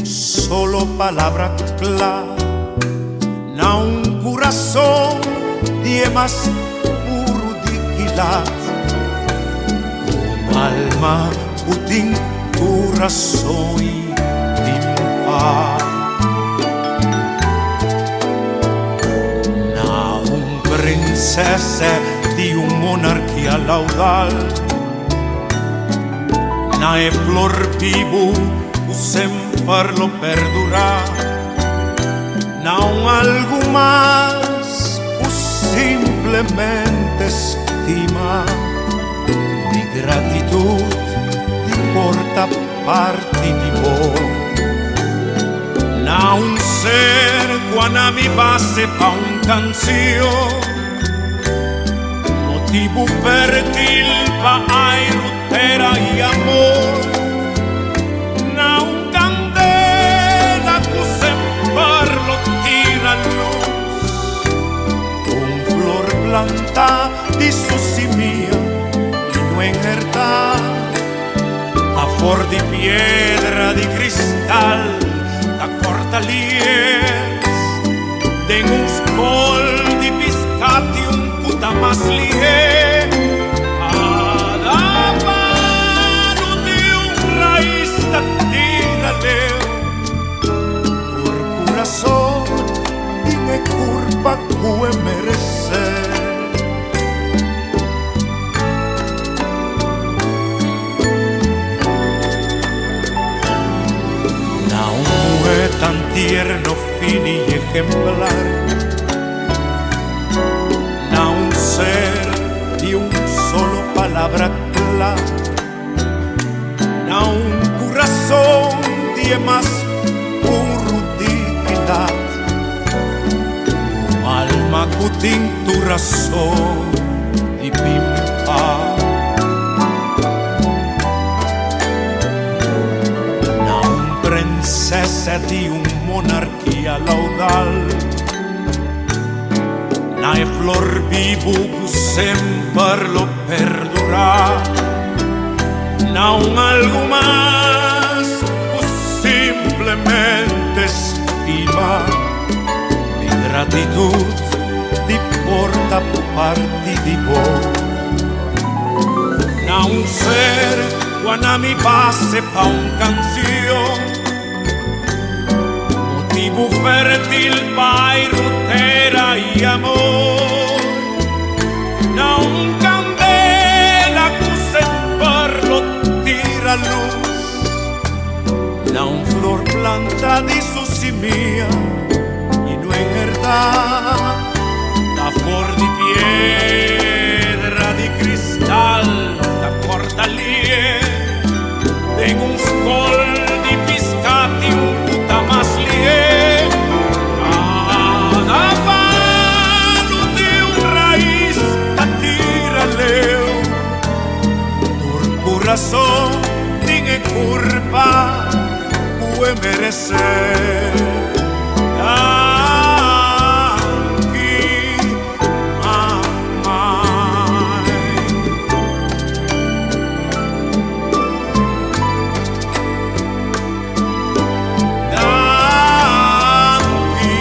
solo palabra kla Na un kurason di e mas puru di kilat Un alma ku tin kurason i tin pas Na un prinsesa di un monarkia laudal Na e flor bibu ku semper lo perdurá Na un algu mas ku simplemente stima Mi gratitut di por ta parti di bo Na un ser ku a na mi base pa un kansion Motibu fértil pa airu, tera i amor Na un kandela ku semper lo tira lus Un flor plantá di su simia i no enhertá Afor di piedra di kristal ta kòrta lies Den un skol di piskati un ku ta mas lihé Kada palo di un rais ta tira leu Tur kurason tin e kurpa ku e meresé. Na un muhé tan tierno, fini i ejemplar, Na un ser di un solo palabra kla, Na un kurason di e mas puru dignidat, Un alma ku tin tur rason di pimpa. Na un prinsesa di un monarkia laudal, Na e flor bibu ku semper lo perdurá, Na un algu mas ku simplemente stima. Mi gratitut di por ta parti di bo. Na un ser ku a na mi base pa un kansion, Motibu fértil pa airu, tera i amor. Na un kandela ku semper lo tira lus. Na un flor planta di su simia i no enherdá. Ta for di piedra di kristal ta kòrta lie. Den un skol di piskati un ku ta mas lie. Kada palu di un rais ta tira leu. Tur kurason tin e kurpa ku e meresé. Danki, mamai. Danki,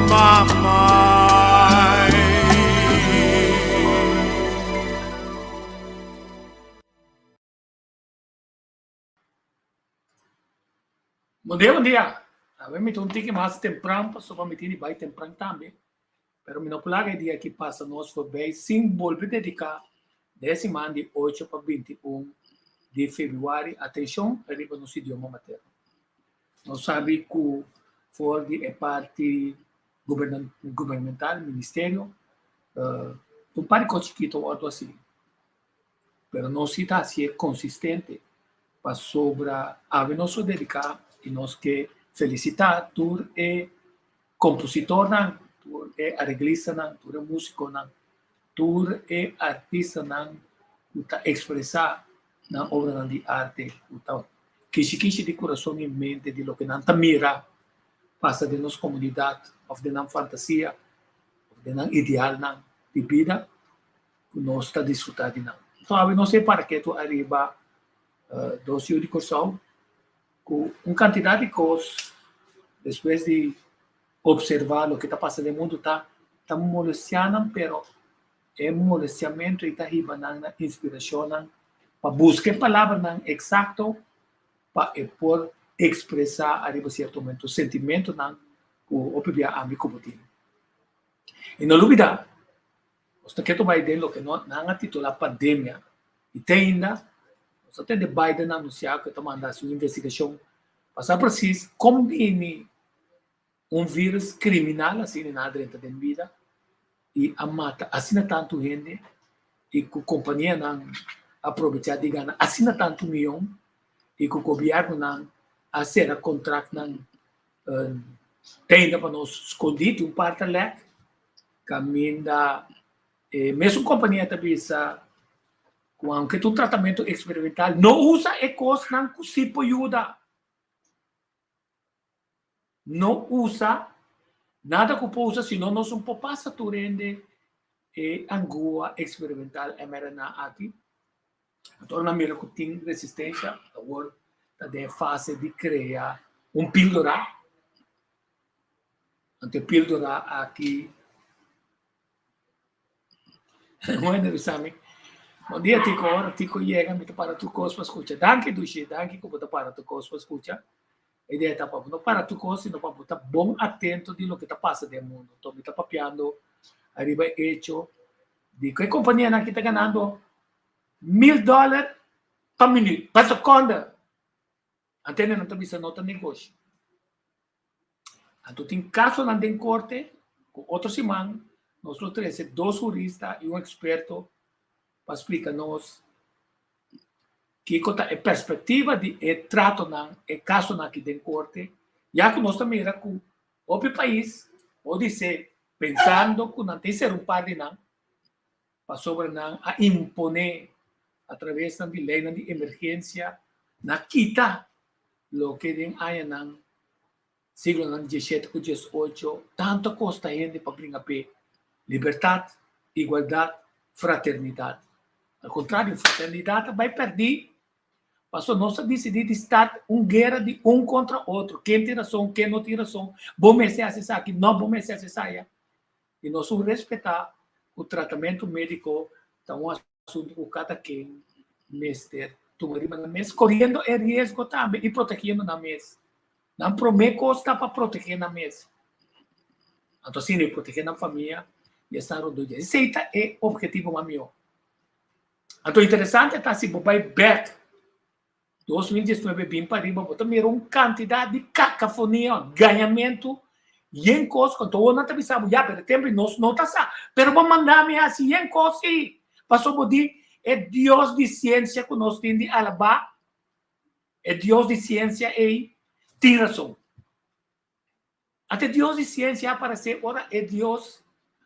mamai. Bon dia, bon dia. Awe mi ta un tiki mas tempran pasobra mi tin di bai tempran tambe. Pero mi no por laga e dia aki pasa nos forbei sin bolbe dedica den e siman di ocho pa 21 di februari atencion riba nos idioma materno. Nos sabi cu for di e parti gubernamental, ministerio, un par di cos chikito wordo haci. Pero nos si ta hacié consistente pasobra awe nos lo dedica y nos ke felicita tur e compositornan, tur e areglistanan, tur e musiconan, tur e artistanan cu ta expresa nan obranan di arte cu ta kishi kishi di curason y mente di loke nan ta mira pasa den nos comunidad of den nan fantasia of den nan idealnan di bida ku nos ta disfrutá di nan. Anto awe nos e para ketu ariba dos yu di Kòrsou. Ku un kantidat di kos despues di opservá loke ta pasa den mundu ta ta molestiá nan pero e molestiamentu ei ta hiba nan na inspirashonnan pa buska e palabranan eksakto pa e por ekspresá ariba sierto momento sentimentonan ku hopi bia ami ku bo tin. I no lubidá, nos ta ketu bai den loke nan a titulá pandemia i te ainda nos a tende Biden anunsiá ku e ta manda hasi un investigashon pa sa presis kon bini un virus kriminal asina nan a drenta den bida i a mata asina tantu hende i ku kompanianan a probechá di gana asina tantu miyon i ku gobièrnunan a sera kontraktnan te ainda pa nos skondí tin un parti a lèk kaminda e mesun kompania ta bisa ku aunke ta un tratamentu eksperimental no usa e kosnan ku si por yuda. No usa nada ku por usa sino nos un por pasa tur hende e angua eksperimental mRNA aki. Anto ora nan mira ku tin resistensia awor ta den e fase di krea un píldora. Anto e píldora aki Un hende bisa mi, Bon dia Tico, ora Tico yega mi ta para tur kos pa skucha. Danki Dushi, danki ku bo ta para tur kos pa skucha. E idea ta pa bo no para tur kos sino pa bo ta bon atento di loke ta pasa den mundu. Enton mi ta papiando ariba e echo di ku e kompanianan aki ta ganando mil dòler pa minüt, pa sekonde. Antende nan ta bisa no ta negoshi. Anto tin kasonan den korte ku otro siman nos lo trese dos hurista i un eksperto pa splika nos kiko ta e perspektiva di e tratonan, e kasonan aki den korte, ya ku nos ta mira ku hopi pais por dise pensando ku nan tin ser un par di nan pasobra nan a imponé atraves di leinan di emergensia na kita loke den añanan siglonan diesshete ku diesocho tantu a kosta hende pa bringa p'e libertat, igualdat, fraternidat. Al kontrario, fraternidat a bai pèrdí pasobra nos a disidí di start un guera di un kontra otro, ken tin rason, ken no tin rason, bo mester hasi esaki, no bo mester hasi esaya. I nos un respetá ku tratamentu médiko ta un asuntu ku kada ken mester tuma riba nan mes, koriendo e riesgo tambe i protegiendo nan mes. Nan promé kos ta pa protegé nan mes. Anto asina e protegé nan famia i esnan rondó dje. Esei ta e objetivo mas mihó. Anto interesante ta si bo bai bèk 2019 bin pa riba bo ta mira un kantidat di kakafonia, gañamentu, yen kos ku anto awor nan ta bisa bo ya pero e tempu ei nos no ta sa pero bo manda mi hasi yen kos ei pasobra bo di e Dios di siensia ku nos tin di alabá e Dios di siensia ei tin rason. Ata e Dios di siensia a aparesé ora e Dios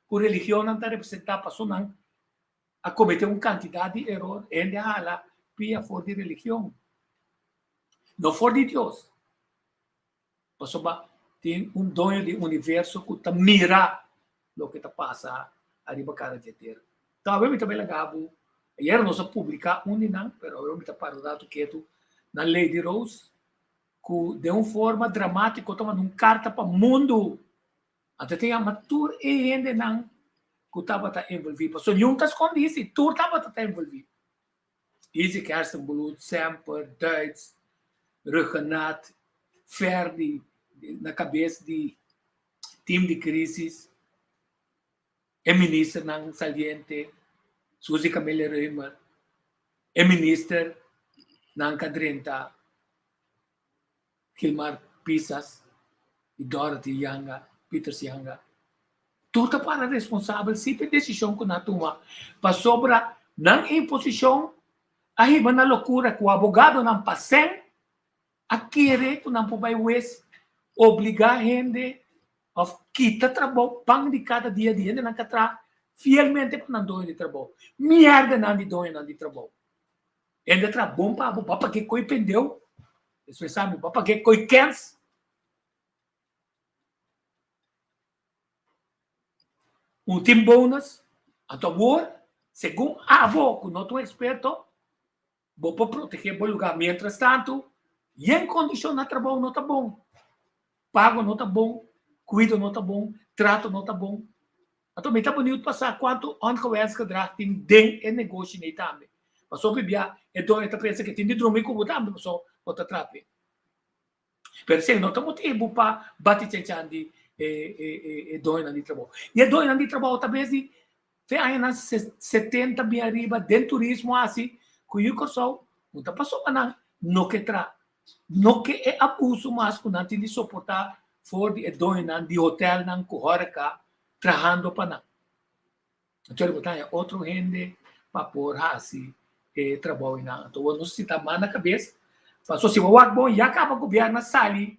ku religionnan ta representá pasobra nan a kometé un kantidat di eror, hende a hala pia for di religion, no for di Dios. Pasobra tin un doño di universo ku ta mira loke ta pasa ariba kara di e tera. Awe mi ta bai laga bo, ayera nos a publiká un di nan, pero awe mi ta para un ratu ketu na Lady Rose, ku den un forma dramátiko ta manda un karta pa mundu. Anto ta yama tur e hendenan ku tabata envolví, pasobra niun ta skondí si, tur tabata ta envolví. Isaac Gerstenbluth, Semper, Duits, Rhuggenaath, Ferdi na kabes di team di krisis, e ministernan saliente, Suzy Camelia Römer, e ministernan ka drenta Gilmar Pisas i Dorothy Janga, Pieters Janga. Tur ta para responsabel si pa e desishon ku nan a tuma, pasobra nan imposishon a hiba na lokura ku abogadonan pa sèn a kere ku nan por bai wes obligá hende òf kita trabou pan di kada dia di hendenan ku a traha fielmente pa nan doño di trabou. Mièrdanan di doñonan di trabou. Hende a traha bon pa bo, bo a pag'é koi pendeu, despues ami bo a pag'é koi kèns. Un tin bonus, anto awor, segun abo ku no ta un eksperto, bo por protegé bo lugá. Mientras tantu, Yen kondishon na trabou no ta bon. Pago no ta bon, kuido no ta bon, trato no ta bon. Anto mi ta beniut pa sa kuantu ongewenst gedrag tin den e negoshi nei tambe. Pasobra bia e doño ta pensa ke tin di drumi ku bo tambe pasobra bo ta trape. Pero esei no ta motibu pa bati chanchan di e doñonan di trabou. I e doñonan di trabou ta bes di fe añanan 70 bin ariba den turismo hasi ku yu Kòrsou no ta pasobra nan no ke tra. No ke e abuso mas ku nan tin di soportá for di e doñonan di hotelnan ku hòreka trahando pa nan. Anto bo ta haña otro hende pa por hasi e trabou einan. Anto bo no sinta man na kabes, pasobra si bo wak bon ya kaba gobièrnu a sali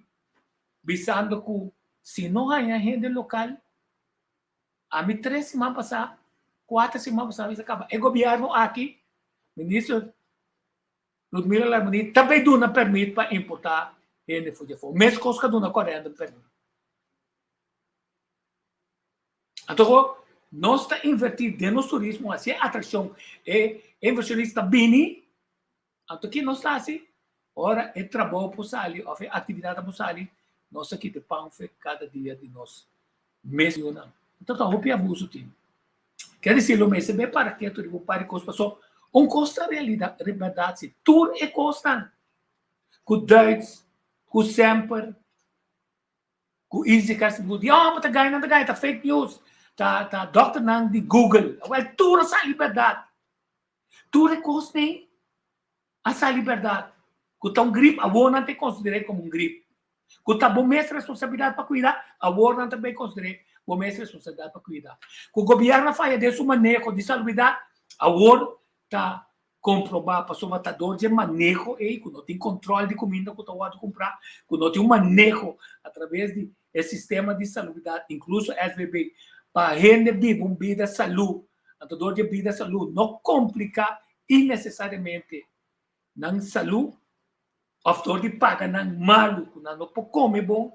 bisando ku si no haña hende lokal, ami tres siman pasá, kuater siman pasá a bisa kaba e gobièrnu aki, minister Ludmila Larmonie ta bay duna permit pa importa hende for di afo. Mescos cu a duna Corendon permit. Anto nos ta inverti den nos turismo, haci e atraccion, e inversionista ta bini, anto ki nos ta haci? Ora e trabou por sali of e actividad por sali, nos ta kita e pan fe cada dia di nos mes yunan. Anto ta hopi abuso tin. Ker disi lo mester bay para ketu riba un par di kos paso un kos ta realidad berdad si tur e kosnan ku Duits, ku Semper, ku Easy Cash ku di oh ta gana ta gana ta fake news ta ta dokternan di Google awel tur a sali berdad tur e kosnan a sali berdad ku ta un grip awor nan ta konsider'é komo un grip Ku ta bo mes responsabilidat pa kuida, awor nan ta bay konsider'é bo mes responsabilidat pa kuida. Ku gobièrnu a faya den su maneho di salubridat, awor ta komprobá pasobra ta dor dje maneho ei ku no tin kontròl di kuminda ku ta wòrdu kumprá, ku no tin un maneho atraves di e sistema di salubridat, inkluso SVB, pa hende biba un bida salú. Anto dor dje bida salú no kompliká innesesariamente nan salú òf dor di paga nan malu ku nan no por kome bon,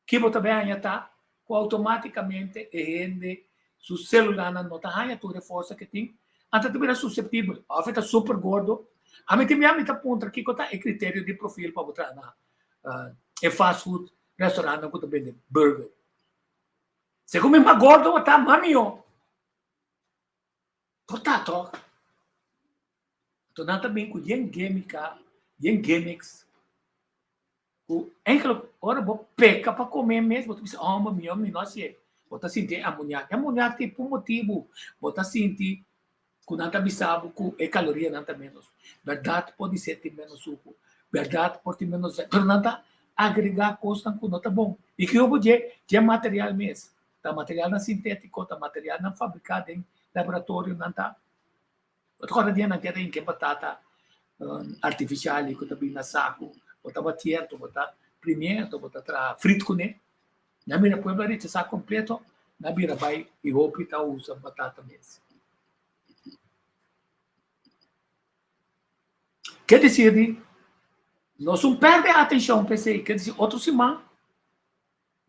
ki bo ta bai haña ta ku outomátikamente e hende su selulanan no ta haña tur e forsa ke tin, anto ta bira suseptibel òf e ta super gordo. Ami tin bia mi ta puntra kiko ta e kriterio di profil pa bo traha na e fast food restaurantnan ku ta bende burger. Segun mi mas gordo bo ta, mas mihó. Por ta tòg? Anto nan ta bin ku yen gémika, yen gimmicks, ku eigenlijk ora bo peka pa kome mes bo ta bisa, oh mi mi no hasié. Bo ta sinti e amoniak. E amoniak tin por motibu bo ta sinti ku nan ta bisa bo ku e kalorianan ta ménos. Bèrdat por di ser tin ménos suku, bèrdat por tin ménos, pero nan ta agregá kosnan ku no ta bon. I kiko bo dje? Dje material mes. Ta materialnan sintétiko, ta materialnan fabriká den laboratorionan ta. Bo ta kòrda dia nan keda hinka e batata artifisial ku ta bini na saku, bo ta batié anto bo ta primié anto bo ta traha frit kuné. Nan mira pueblo a rechasá kompleto, nan bira bai i hopi ta usa batata mes. Ke desir di nos un pèrdè atenshon p'esei, ke desir otro siman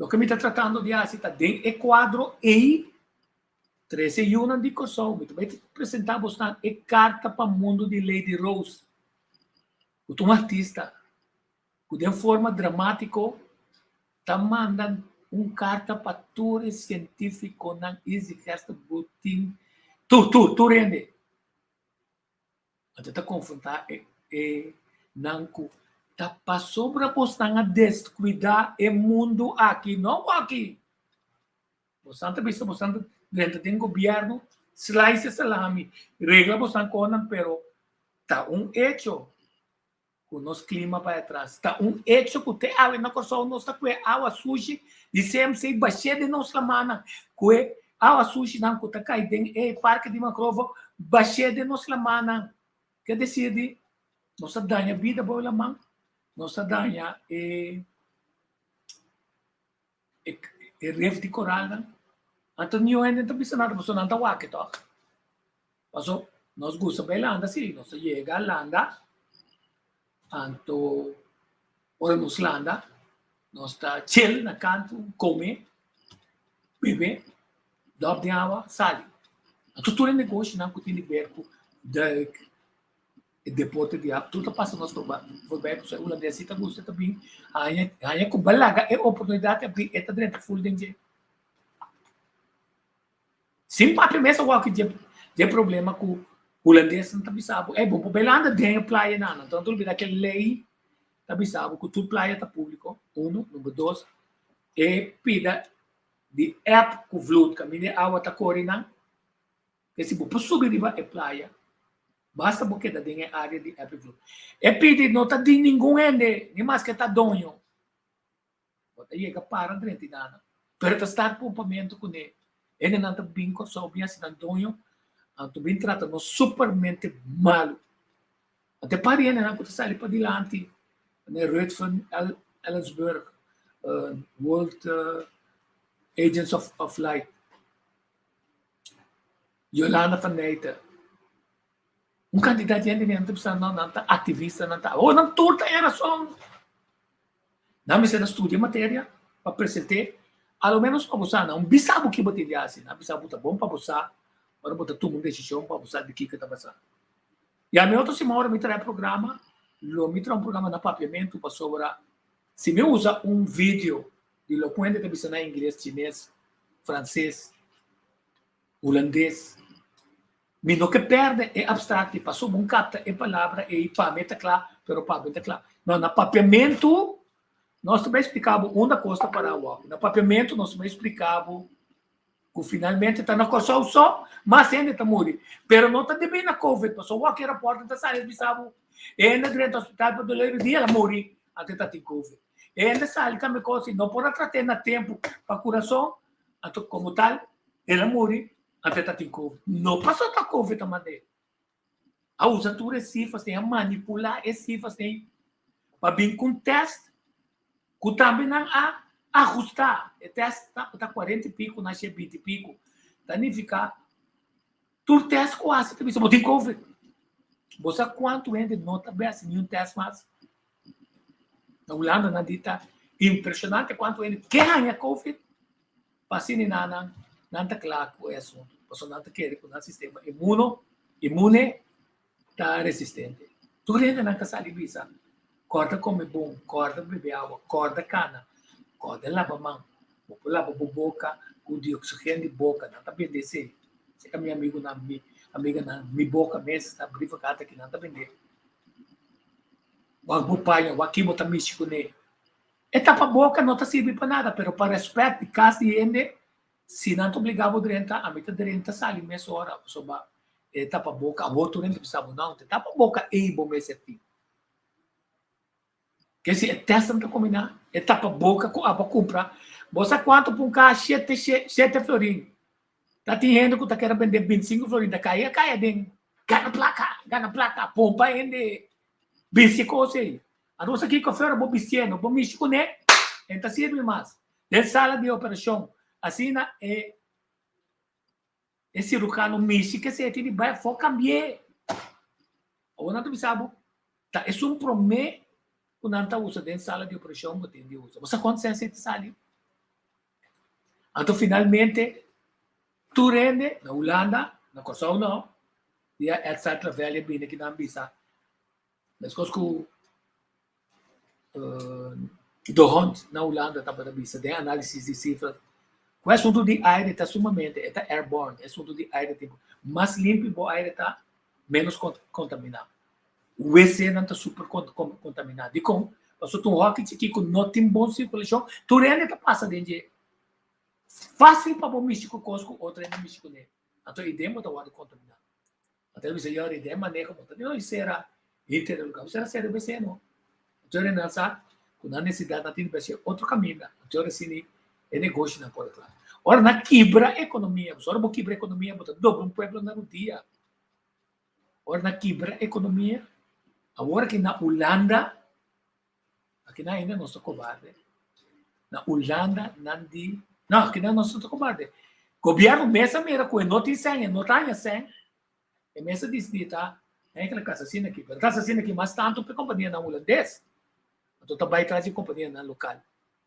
Loke mi ta tratando di hasi ta den e kuadro ei, trese yunan di Kòrsou, mi ta bai presentá bosnan e karta pa mundu di Lady Rose, ku ta un artista ku den forma dramátiko ta manda un karta pa tur e sientífikonan, Izzy Gerstenbluth, tin tur, tur, tur hende. Anto ta konfrontá e e nan ku ta pasobra bosnan a deskuidá e mundu aki, no aki. Bosnan ta bisa bosnan ta drenta den gobièrnu, slice e salami, regla bosnan konan, pero ta un echo ku nos klima bai atras. Ta un echo ku te awe na Kòrsou nos ta kue awa sushi di CMC bashé den nos lamannan. Kue awa sushinan ku ta kai den e parke di mangrove bashé den nos lamannan. Ke desir di nos ta daña bida bou e laman, nos ta daña e e rif di koralnan. Anto niun hende no ta bisa nada pasobra nan ta wak tòg. Paso nos gusta bai landa si, nos ta yega landa, anto ora nos landa nos ta chill na kantu, kome, bebe, dòp den awa, sali. Anto tur e negoshonan ku tin di ber ku duik, E deporte di ap tur ta pasa nos voorbij pasobra e hulandes si ta gusta ta bin haña haña ku balaga e oportunidat a bin e ta drenta ful den dje. Sin papia mes a wòrdu dje dje problema ku hulandesnan ta bisa bo ey bo por belanda den e playa nan anto nan ta olbida ke lei ta bisa bo ku tur playa ta públiko uno number dos e pida di app ku vloed kaminda e awa ta kore nan. Ke si bo por subi riba e playa, basta bo keda den e área di Happy Vlog. E pidi no ta di ningun hende, ni maske ta doño. Bo ta yega para drenti nana. Pero ta start pompamentu kuné. Hendenan ta bin Kòrsou bin hasi nan doño, anto bin trata nos supermente malu. Anto e par di hendenan ku ta sali padilanti, manera Ruud van Ellensburg, World Agents of Light. Yolanda van Nijten. Un kantidat di hende nan ta bisa no, nan ta aktivista, nan ta, oh, nan tur ta e rason. Nan mester a studia materia pa present'é, a lo menos pa bo sa, nan bisa bo ki bo tin di hasi, nan bisa bo ta bon pa bo sa ora bo ta tuma un desishon pa bo sa di kiko ta pasa. I ami otro siman ora mi traha e programa, lo mi traha un programa na papiamentu pasobra si mi usa un video di loke un hende ta bisa na ingles, chines, franses, hulandes, mi no ke perde e abstrakti pasobra un kapta e palabra ei pa mi ta kla, pero pa bo ta kla. No, na papiamentu nos ta bai splika bo unda kos ta para awor. Na papiamentu nos ta bai splika bo ku finalmente ta na Kòrsou so mas hende ta muri. Pero no ta debí na covid pasobra wak e rapòrtnan ta sali bisa bo e hende a drenta hospital pa dolor di dia el a muri antes ta tin covid. E hende sali tambe kos si no por a trat'é na tempu pa kurason, anto komo tal el a muri anto e ta tin covid. No pasobra ta covid ta mand'é. A usa tur e sifras ei, a manipulá e sifras ei pa bin ku un tèst ku tambe nan a ahustá. E tèst ta kuarenta i piku, nan hasié binti i piku. Ta nifiká tur tèst ku hasi ta bisa bo tin covid. Bo sa kuantu hende no ta bèsti niun tèst mas? Na Hulanda nan di ta impresionante cuanto hende ke haña covid pa asina nan nan nan ta kla ku e asunto pasobra nan ta kere ku nan sistema inmuno inmune ta resistente. Tur hende nan ka sali bisa kòrda kome bon, kòrda bebe awa, kòrda kana, kòrda laba man, bo por laba bo boka ku dioxigen di boka, nan ta bende esei. Seka mi amigunan mi amiganan mi boka mes ta brievenkaart aki nan ta bende. Wak bo paña, wak ki bo ta mishi kuné. E tapaboka no ta sirbi pa nada, pero pa rèspèt di kas di hende, si nan ta obligá bo drenta, ami ta drenta sali mesora, pasobra e tapaboka, awor tur hende ta bisa bo, no, e tapaboka ei bo mester tin. Ke si e tèst nan ta kombiná, e tapaboka ku abo a kumpra, bo sa kuantu pa un kaha? Shete, shete florin. Ta tin hende ku ta kere bende bintisinku florin ta kai a kai aden gana plaka gana plaka pompa hende bisti kos ei anto kiko fera bo bistié no bo mishi kuné e ta sirbi mas den sala di operashon asina e e sirujano mishi kesei tin di bai afó kambié awor nan ta bisa bo ta esun promé ku nan ta usa den sala di operashon bo tin di usa bo sa kuantu sèn esei ta sali. Anto finalmente tur hende na Hulanda, na Kòrsou no, dia Edzard Travelli a bini kinan bisa meskos ku De Hond na Hulanda tabata bisa den análisis di sifras ku e asuntu di aire ta sumamente, e ta airborne, e asuntu di aire tin mas limpi bo aire ta ménos kontaminá. Wc-nan ta super kontaminá. Dikon? Pasobra ta un hòki chikí ku no tin bon sirkulashon, tur hende ta pasa den dje. Fásil pa bo mishi ku kos ku otro hende mishi kuné. Anto i den bo ta wòrdu kontaminá. Anto el bisa, Yòri, den maneho bo ta di no sera hinter e lugá. Bo sera sera wc no. Anto yòri nan sa ku nan nesesidat nan tin di bai otro kaminda. Anto yòri asina e negoshinan por a kla. Ora nan kibra ekonomia, pasobra ora bo kibra ekonomia bo ta dobla un pueblo na rudia. Ora nan kibra ekonomia, awor aki na Hulanda, aki nan ainda nos ta kobarde, na Hulanda nan di, no, aki nan nos no ta kobarde. Gobièrnu mes a mira ku e no tin sèn, e no ta haña sèn, e mes a disidí ta enkele kasa asina aki. Pero kasa asina aki mas tantu pa e kompanianan hulandes, anto ta bai tras di kompanianan lokal,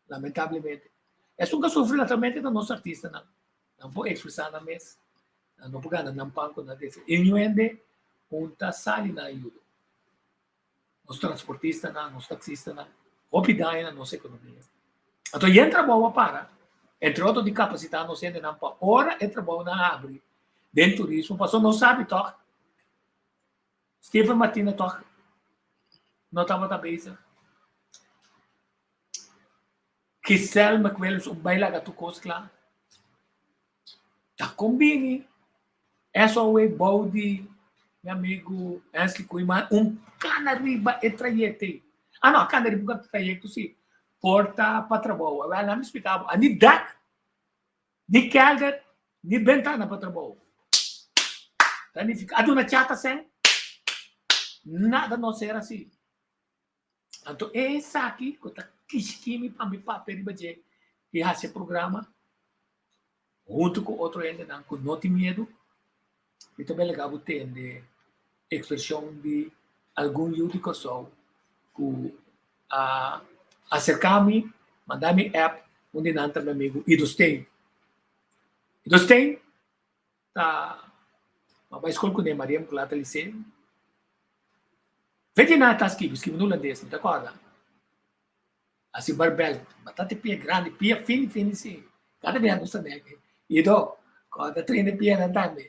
lamentablemente. Esun ku a sufri naturalmente ta nos artistanan, nan por ekspresá nan mes. Nan no por gana nan pan ku nan dese. E ñu hende un ta sali nan ayudo. Nos transportistanan, nos taksistanan, hopi daño na nos ekonomia. Anto yen trabou a para, entre otro di kapasitá nos hendenan pa ora e trabounan habri den turismo, pasobra nos sabi tòg, Steven Martina tòg no tabata bezig. Giselle McWilliams un bai laga tur kos kla. Ta kombini SOA bou di mi amigu Hensley Koeiman un kana riba e trayekto ei. Ah no, a kana riba e trayekto si. Por ta pa trabou. Awel nan mi splika bo, a ni dak, ni kelder, ni bentana pa trabou. Ta nifiká, a duna chata sen, nada no ser asi. Anto e esaki ku ta kishkimi pa mi papia riba dje i hasi e programa huntu ku otro hendenan ku no tin miedu, mi ta belaga bo tende ekspreshon di algun yu di Kòrsou ku a aserká mi, manda mi app, un di nan ta mi amigu Ido Steen. Ido Steen ta a bai skol kuné Maria Immaculata Liceo. Vete na ta skibi, skibi na hulandes, mi ta kòrda. Hasi barbèl, batata pia grandi, pia fini fini si. Kada bia nos ta nèk. Ido, kòrda trena e pianan tambe.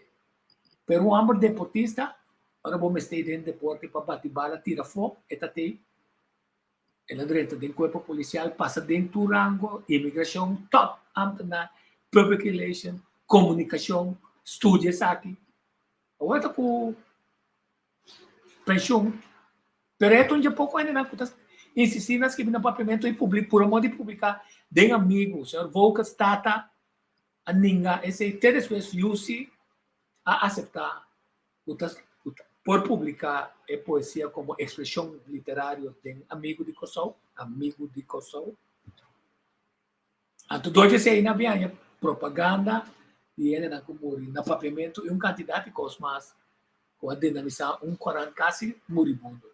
Pero un hòmber deportista, ora bo mester den deporte pa bati bala, tira afó, e ta tei. El a drenta den kuerpo polisial, pasa den tur rango, imigrashon, tòp ámtenar, public relation, komunikashon, studia esaki. Awor ta ku penshun, pero e ta un dje poko hendenan ku ta insistí na skibi na papiamentu i publi pura modo di publiká den amigu. Señor Volkers tata a ninga esei te despues Yusi a aseptá ku ta ku ta por publiká e poesia komo ekspreshon literario den Amigu di Kòrsou, Amigu di Kòrsou. Anto dor di esei nan bin haña propaganda di hendenan ku muri na papiamentu i un kantidat di kos mas ku a dinamisá un korant kasi muribundo.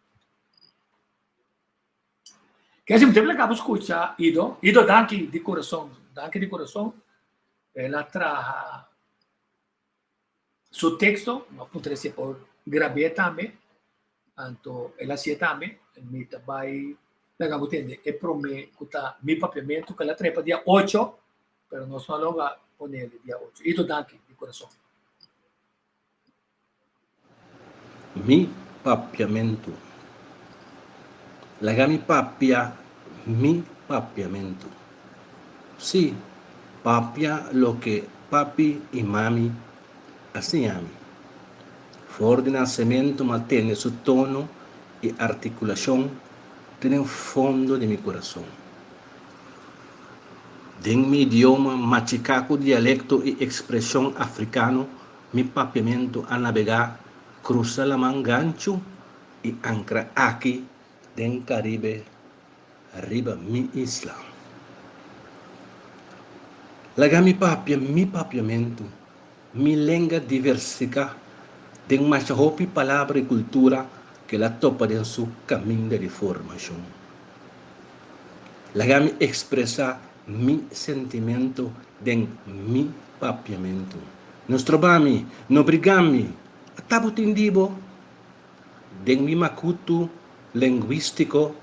Kesi mi ta bira kaba skucha Ido. Ido danki di kurason, danki di kurason. El a traha su teksto, mi a puntra si e por grab'é tambe, anto el a hasié tambe. Mi ta bai laga bo tende e promé ku ta mi papiamentu ku el a trae pa dia ocho, pero nos no a logra ponele dia ocho. Ito danki di kurason. Mi papiamentu. Laga mi papia mi papiamentu. Sí, papia loke papi i mami a siña mi. For di nasementu m'a tene su tono i artikulashon te den fondo di mi kurason. Den mi idioma machiká ku dialekto i ekspreshon afrikano Mi papiamentu a nabegá krusa laman ganchu i ankra aki den Karibe riba mi isla. Laga mi papia mi papiamentu, mi lenga diversiká den masha hopi palabra i kultura ku el a topa den su kaminda di formashon. Laga mi ekspresá mi sentimentu den mi papiamentu. No stroba mi, no briga mi, ata bo tin di bo? Den mi makutu lengwístiko,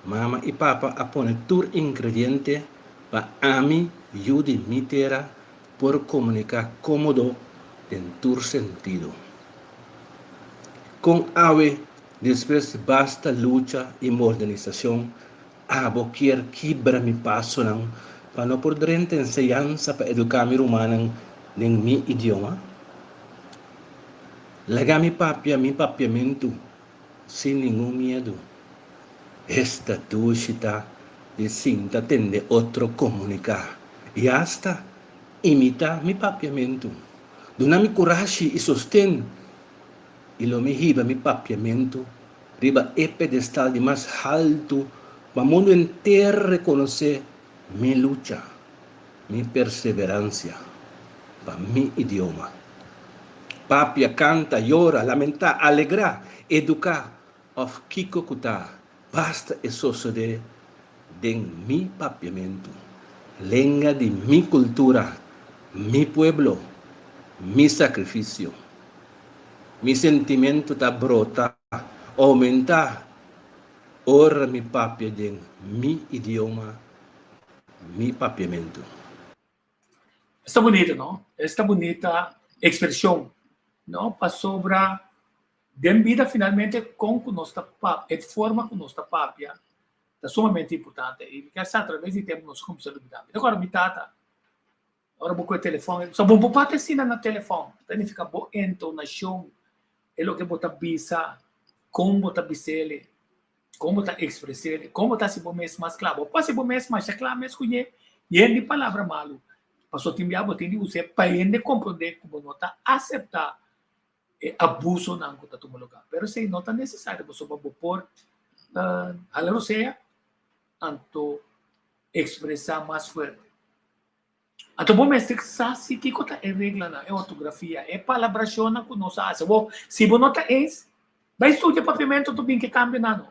mama i papa a pone tur ingrediente pa ami, yu di mi tera, por komuniká kómodo den tur sentido. Kon awe, despues di basta lucha i modernisashon, Abo kier kibra mi pasonan pa no por drenta enseñansa pa eduká mi rumannan den mi idioma? Laga mi papia mi papiamentu sin ningun miedu. Esta dushi ta di sinta tende otro komuniká i asta imitá mi papiamentu. Duna mi kurashi i sosten i lo mi hiba mi papiamentu riba e pedestal di mas haltu pa mundu henter rekonosé mi lucha, mi perseveransia pa mi idioma. Papia, kanta, yora, lamentá, alegrá, eduká òf kiko ku ta, basta e sosodé den mi papiamentu, lenga di mi kultura, mi pueblo, mi sakrifisio. Mi sentimentu ta brota, oumentá. Ora mi papia den mi idioma, mi papiamentu. Esta bunita, no? Esta bunita expresion, no? Pasobra den bida finalmente con cu nos ta papia, e forma cu nos ta papia ta sumamente importante. Y mi kier sa atraves di tempo nos cuminsa lubida. Mi ta acorda mi tata, ora bo cu e telefon, so bo papia asina na telefon, ta nifica bo entonacion, e loke bo ta bisa, con bo ta bis'ele, con bo ta expres'ele, con bo ta haci bo mes mas cla. Bo por haci bo mes masha cla mes cu ye yen di palabra malu, pasobra tin bia bo tin di us'e pa hende comprende cu bo no ta acepta e abusonan cu ta tuma lugar. Pero esey no ta necesario pasobra bo por hala rosea anto expresa mas fuerte. Anto bo mester sa si kiko ta e reglanan, e ortografia, e palabrashonnan ku nos a hasi. Bo, si bo no ta eens, bai studia papiamentu tur bin ke kambionan no.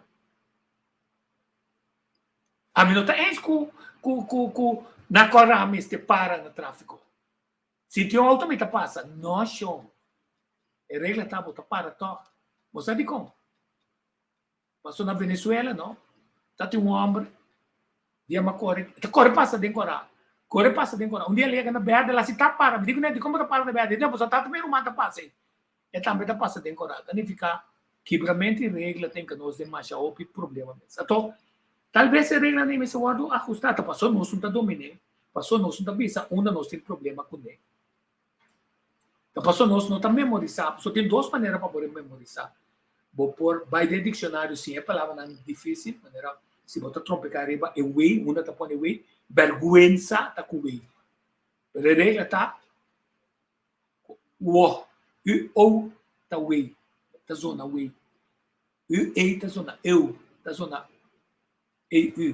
Ami no ta eens ku ku ku ku na kòrá mester para na tráfiko. Si tin un outo mi ta pasa. No shon. E regla ta bo ta para tòg. Bo sa dikon? Paso na Venezuela no, ta tin un homber di ama kore, ta kore pasa den kora, kore pasa den kora. Un dia el yega na berde, el hasi ta para. Mi di kuné, dikon bo ta para na berde? Di no, pasobra tata mi ruman ta pasa ei. E tambe ta pasa den kora. Ta nifiká kibramento di regla ta hinka nos den masha hopi problema mes. Anto, tal bes e reglanan ei mester wòrdu ahustá. Ta pasobra nos no ta dominé, pasobra nos no ta bisa unda nos tin problema kuné. Ta pasobra nos no ta memorisá. Pasobra tin dos manera pa por memorisá. Bo por bai den dikshonario sin e palabranan difísil, manera si bo ta trompeká riba e wei, unda ta pone wei, bèrgwensa ta ku wei. Pero e regla ta ku wo, u, ou ta wei, ta zona wei. U, ei ta zona eu, ta zona ei, u.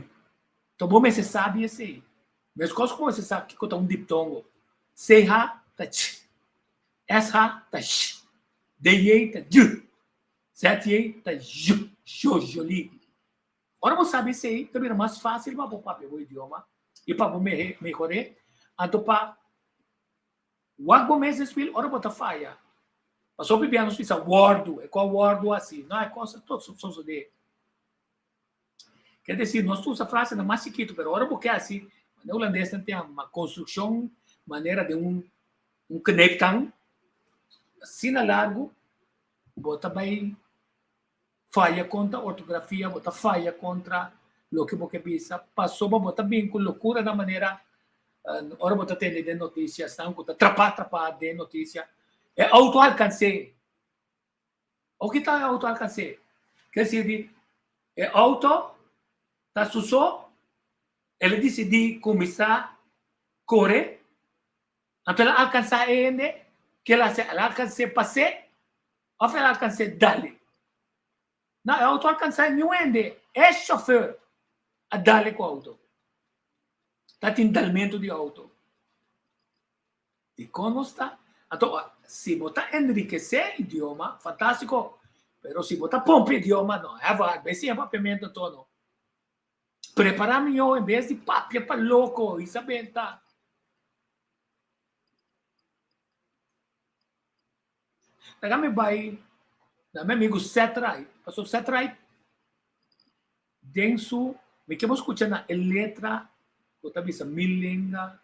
Enton bo mester sabi esei. Meskos ku bo mester sa kiko ta un diptongo. CH ta ch, SH ta sh, DJ ta dj, ZJ ta j, jo, joli. Ora bo sabi esei, ta bira mas fásil pa bo papia bo idioma i pa bo mehor'é. Anto pa wak bo mes den spil ora bo ta faya. Pasobra hopi bia nos bisa wòrdu, e kos wòrdu hasi. No, e kos ta sosodé. Ker desir, nos ta usa frasenan mas chikitu, pero ora bo ke hasi, manera hulandesnan ta yama konstrukshon manera den un un kneeptang asina largu, bo ta bai faya kontra ortografia, bo ta faya kontra loke bo ke bisa, pasobra bo ta bin ku lokuranan manera ora bo ta tende den notisia, esnan ku ta trapá trapá den notisia, e outo alkans'é. O ki ta e auto alkans'é? Ker si di e auto ta su so, el a disidí kuminsá kore, anto el a alkansá e hende, ke el a hasi? El a alkans'é pas'é òf el a alkans'é dale? No, e auto alkansá niun hende, e shofèr a dale ku auto. Ta tin dalmentu di auto. Dikon nos ta? Anto, si bo ta enrikesé idioma, fantástiko. Pero si bo ta pompa idioma, no. Hèva, bai siña papiamentu anto no. Prepará mihó en bes di papia pa loko, Isabel ta. Laga mi bai na mi amigu Seth Wright, pasobra Seth Wright Den su Mi ke bo skucha na e letra ku ta bisa Mi lenga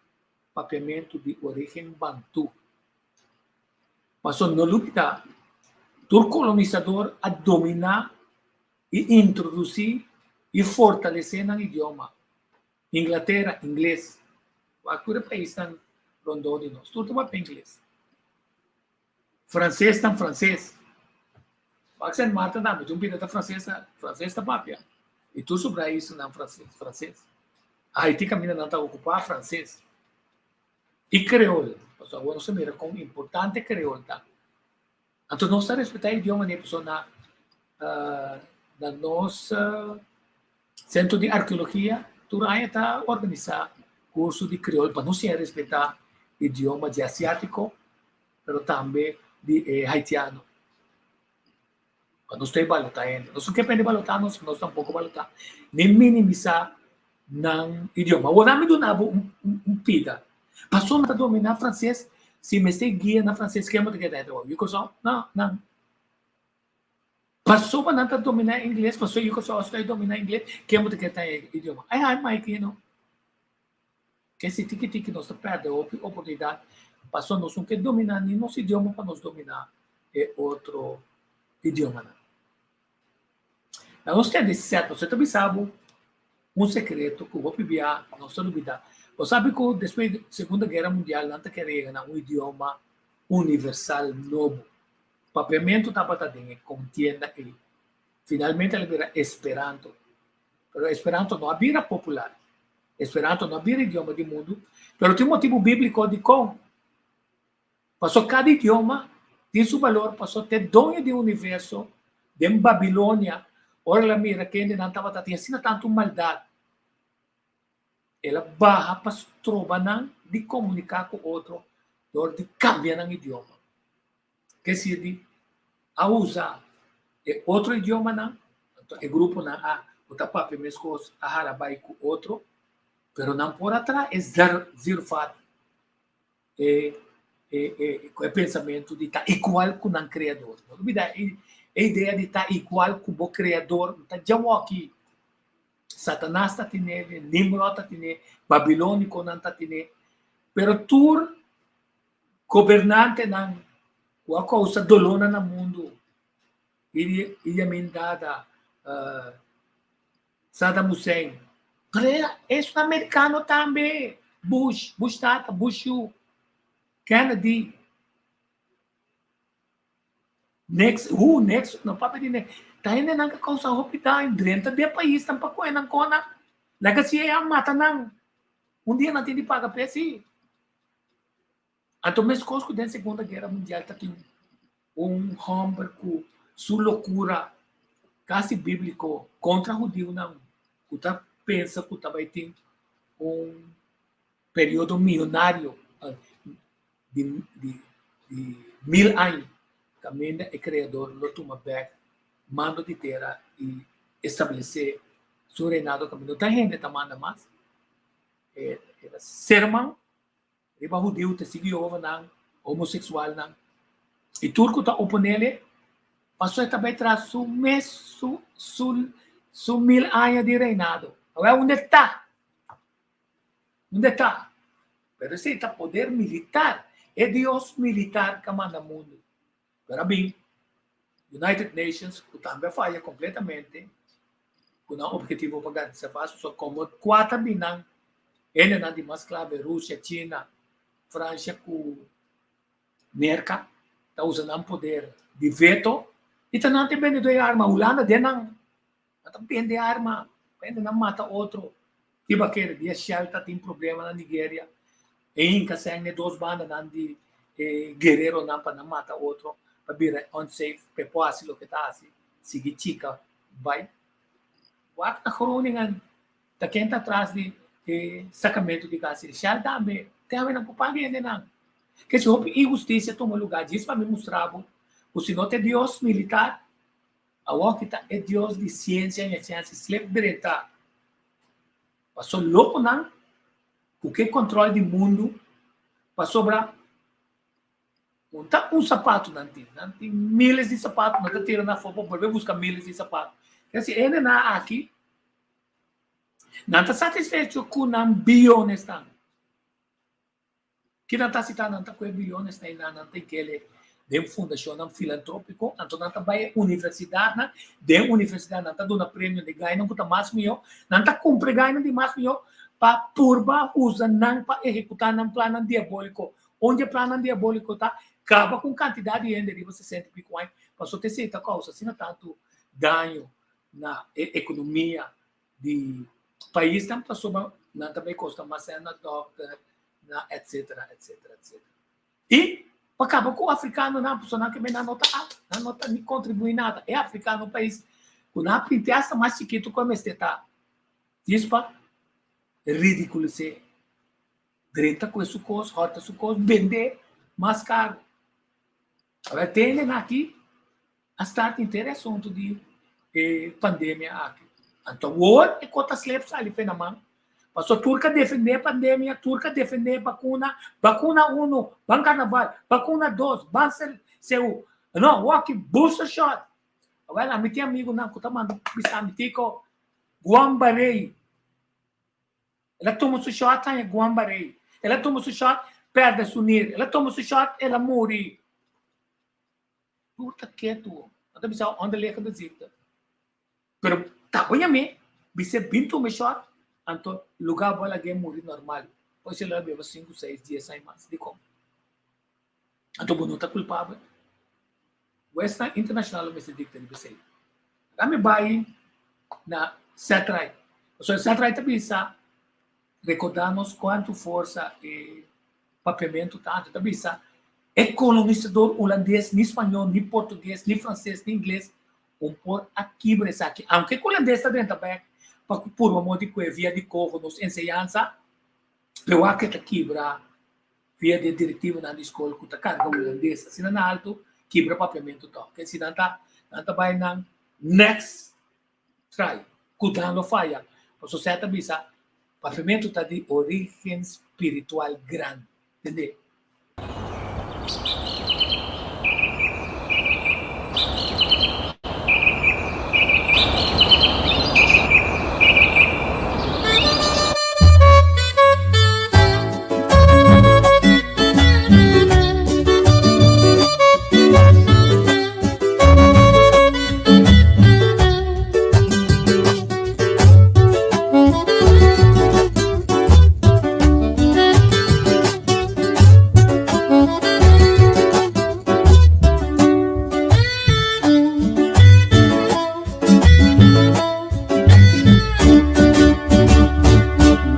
papiamentu di orígen bantú. Pasobra no lubidá, tur kolonisador a dominá i introdusí i fortalesé nan idioma. Inglatera, ingles. Wak tur e paisnan rondó di nos, tur ta papia ingles. Fransesnan franses. Wak Sint Maarten tambe tin un pida ta franses, franses ta papia. I tur su braisnan franses, franses. Haiti kaminda nan ta okupá franses. I kreol, pasobra awor nos ta mira kon importante kreol ta. Anto nos ta respetá e idioma nei pasobra na na nos sentro di arkeologia tur aña ta organisá kurso di kreol pa nos siña respetá idioma di asiátiko pero tambe di e haitiano. Pa nos ta e balotá hende. Nos no ke pende balotá nos, nos tampoko balotá, ni minimisá nan idioma. Awor ami duna bo un, un, un pida. Pasobra ta dominá franses, si mester guia na franses, ken bo ta keda hende wou? Yu Kòrsou? No, nan. Pasobra nan ta dominá ingles, pasobra yu Kòrsou a dominá ingles, ken bo ta kere ta e idioma? Ai ai Mike you know. Ke si tiki tiki nos ta pèrdè hopi oportunidat pasobra nos no ke dominá ni nos idioma pa nos dominá e otro idiomanan. Na nos tende sèt nos ta bisa bo un sekreto ku hopi bia nos ta lubidá. Bo sabi ku despues di Segunda Guera Mundial nan ta kere yega na un idioma universal nobo. Papiamentu tabata den e kontienda ei. Finalmente el a bira Esperanto. Pero Esperanto no a bira popular. Esperanto no a bira idioma di mundu, pero tin motibu bíbliko dikon. Pasobra kada idioma tin su balor, pasobra te doño di universo den Babilonia, ora el a mira kendenan tabata tin asina tantu maldat, el a baha pa stroba nan di komuniká ku otro dor di kambia nan idioma. Ke sirbi a usa e otro idiomanan, anto e gruponan a ku ta papia meskos a hala bai ku otro, pero nan por a traha e zervat, e e e pensamentu di ta igual ku nan kreador. No lubida e idea di ta igual ku bo kreador ta djawoki. Satanas ta tine, Nimrod ta tine, babilonikonan ta tine, pero tur Gobernantenan ku a kousa dolónan na mundu, Idi Amin Dada, Saddam Hussein, pero es un amerikano tambe, Bush, Bush tata, Bush yu, Kennedy, Nixon, who Nixon, no papia di Nixon, ta hendenan ku a kousa hopi daño drenta di e paisnan pa kohe nan kona, laga si e a mata nan, un dia nan tin di paga p'e si. Anto meskos ku den Segunda Guera Mundial ta tin un hòmber ku su lokura kasi bíbliko kontra hudiunan ku ta pensa ku ta bai tin un periodo mionario di di di mil aña kaminda e Kreador lo tuma bèk mando di tera i establesé su reinado kaminda no ta hende ta manda mas. E serman riba hudiu, testigu Jehovanan, homoseksualnan i tur ku ta oponele, pasobra e ta bai tras su mes su su su mil aña di reinado. Awor unda e ta? Unda e ta? Pero esei ta poder militar, e dios militar ka manda mundu. Pero a bin United Nations ku tambe a faya kompletamente ku nan objetivo pa garantisa pas pasobra komo kuater di nan hendenan di mas klave Rusia, China, Francia ku Merka ta usa nan poder di veto i ta nan ta e bendedó e arma. Hulanda den nan nan ta bende arma pa hendenan mata otro. Kiba kere dia Shell ta tin problema na Nigeria e hinka sèn n'e dos bandanan di e guereronan pa nan mata otro pa bira unsafe pa e por hasi loke ta hasi sigui chika bai. Wak na Groningen ta ken ta tras di e sakamentu di gas. Shell tambe te awe nan por paga hendenan. Ke si hopi inhustisia tuma lugá djis pa mi mustra bo ku si no ta e dios militar awor ki ta e dios di siensia i siensia slep drenta. Paso lokonan ku ke kontrol di mundu pasobra un ta un sapatu nan tin, nan tin miles di sapatu, nan ta tira nan afó pa bolbe buska miles di sapatu. Ke si hendenan aki nan ta satisfecho ku nan bionesnan. Ki nan ta hasi ta? Nan ta kohe bilyones na einan, nan ta inkele den fundashonnan filantrópiko, anto nan ta bai e universidatnan, den universidat nan ta duna premio di gainan ku ta mas mihó, nan ta kumpra e gainan di mas mihó pa purba usa nan pa ehekutá nan plannan diabóliko. Un di e plannan diabóliko ta kaba ku un kantidat di hende riba sesenta i piku aña, pasobra esei ta kousa asina tantu daño na e ekonomia di paisnan pasobra nan ta bai kosta mas na dòkter, na etcetera, etcetera, etcetera. I pa kaba ku afrikanonan, pasobra nan ke nan no ta nan no ta ni kontribuí nada. E afrikano pais ku nan a pinti asta mas chikitu ku e mester ta. Djis pa ridikulis'é. Drenta ku e su kos, hòrta su kos, bend'é mas karu. Awor tende nan aki a start henter e asuntu di e pandemia aki. Anto awor e kota slep sali fe na man. Pasobra tur ka defende e pandemia, tur ka defende e bakuna, bakuna uno, ban karnaval, bakuna dos, ban seu. No, awor aki booster shot. Awel, ami tin amigunan ku ta manda bisa mi, Tiko, Guambarei. El a tuma su shot haña Guambarei. El a tuma su shot pèrdè su nir. El a tuma su shot el a muri. Tur ta ketu. Nan ta bisa onderliggende ziekte. Pero ta bo yam'é, bis'é bin tuma e shot, anto lugá bo a lag'é muri normal. Pues el a beba sinku, seis, dies aña mas. Dikon? Anto bo no ta kulpabel. Wesnan internashonal lo mester dikta riba esei. Laga mi bai na Setright. Pasobra Setright ta bisa, rekordá nos kuantu forsa e papiamentu ta. Anto ta bisa, e kolonisador hulandes, ni spañó, ni portugues, ni franses, ni ingles, un por a kibra esaki. Aunke ku hulandes ta drenta bèk pa purba moda di kue via di koho nos enseñansa, pero wak e ta kibra via di e directivonan di skol ku ta karga hulandes asina na alto kibra papiamentu tòg. Ke si nan ta nan ta bai nan next try ku nan lo faya. Pasobra sè ta bisa papiamentu ta di origen spiritual grandi. Tende?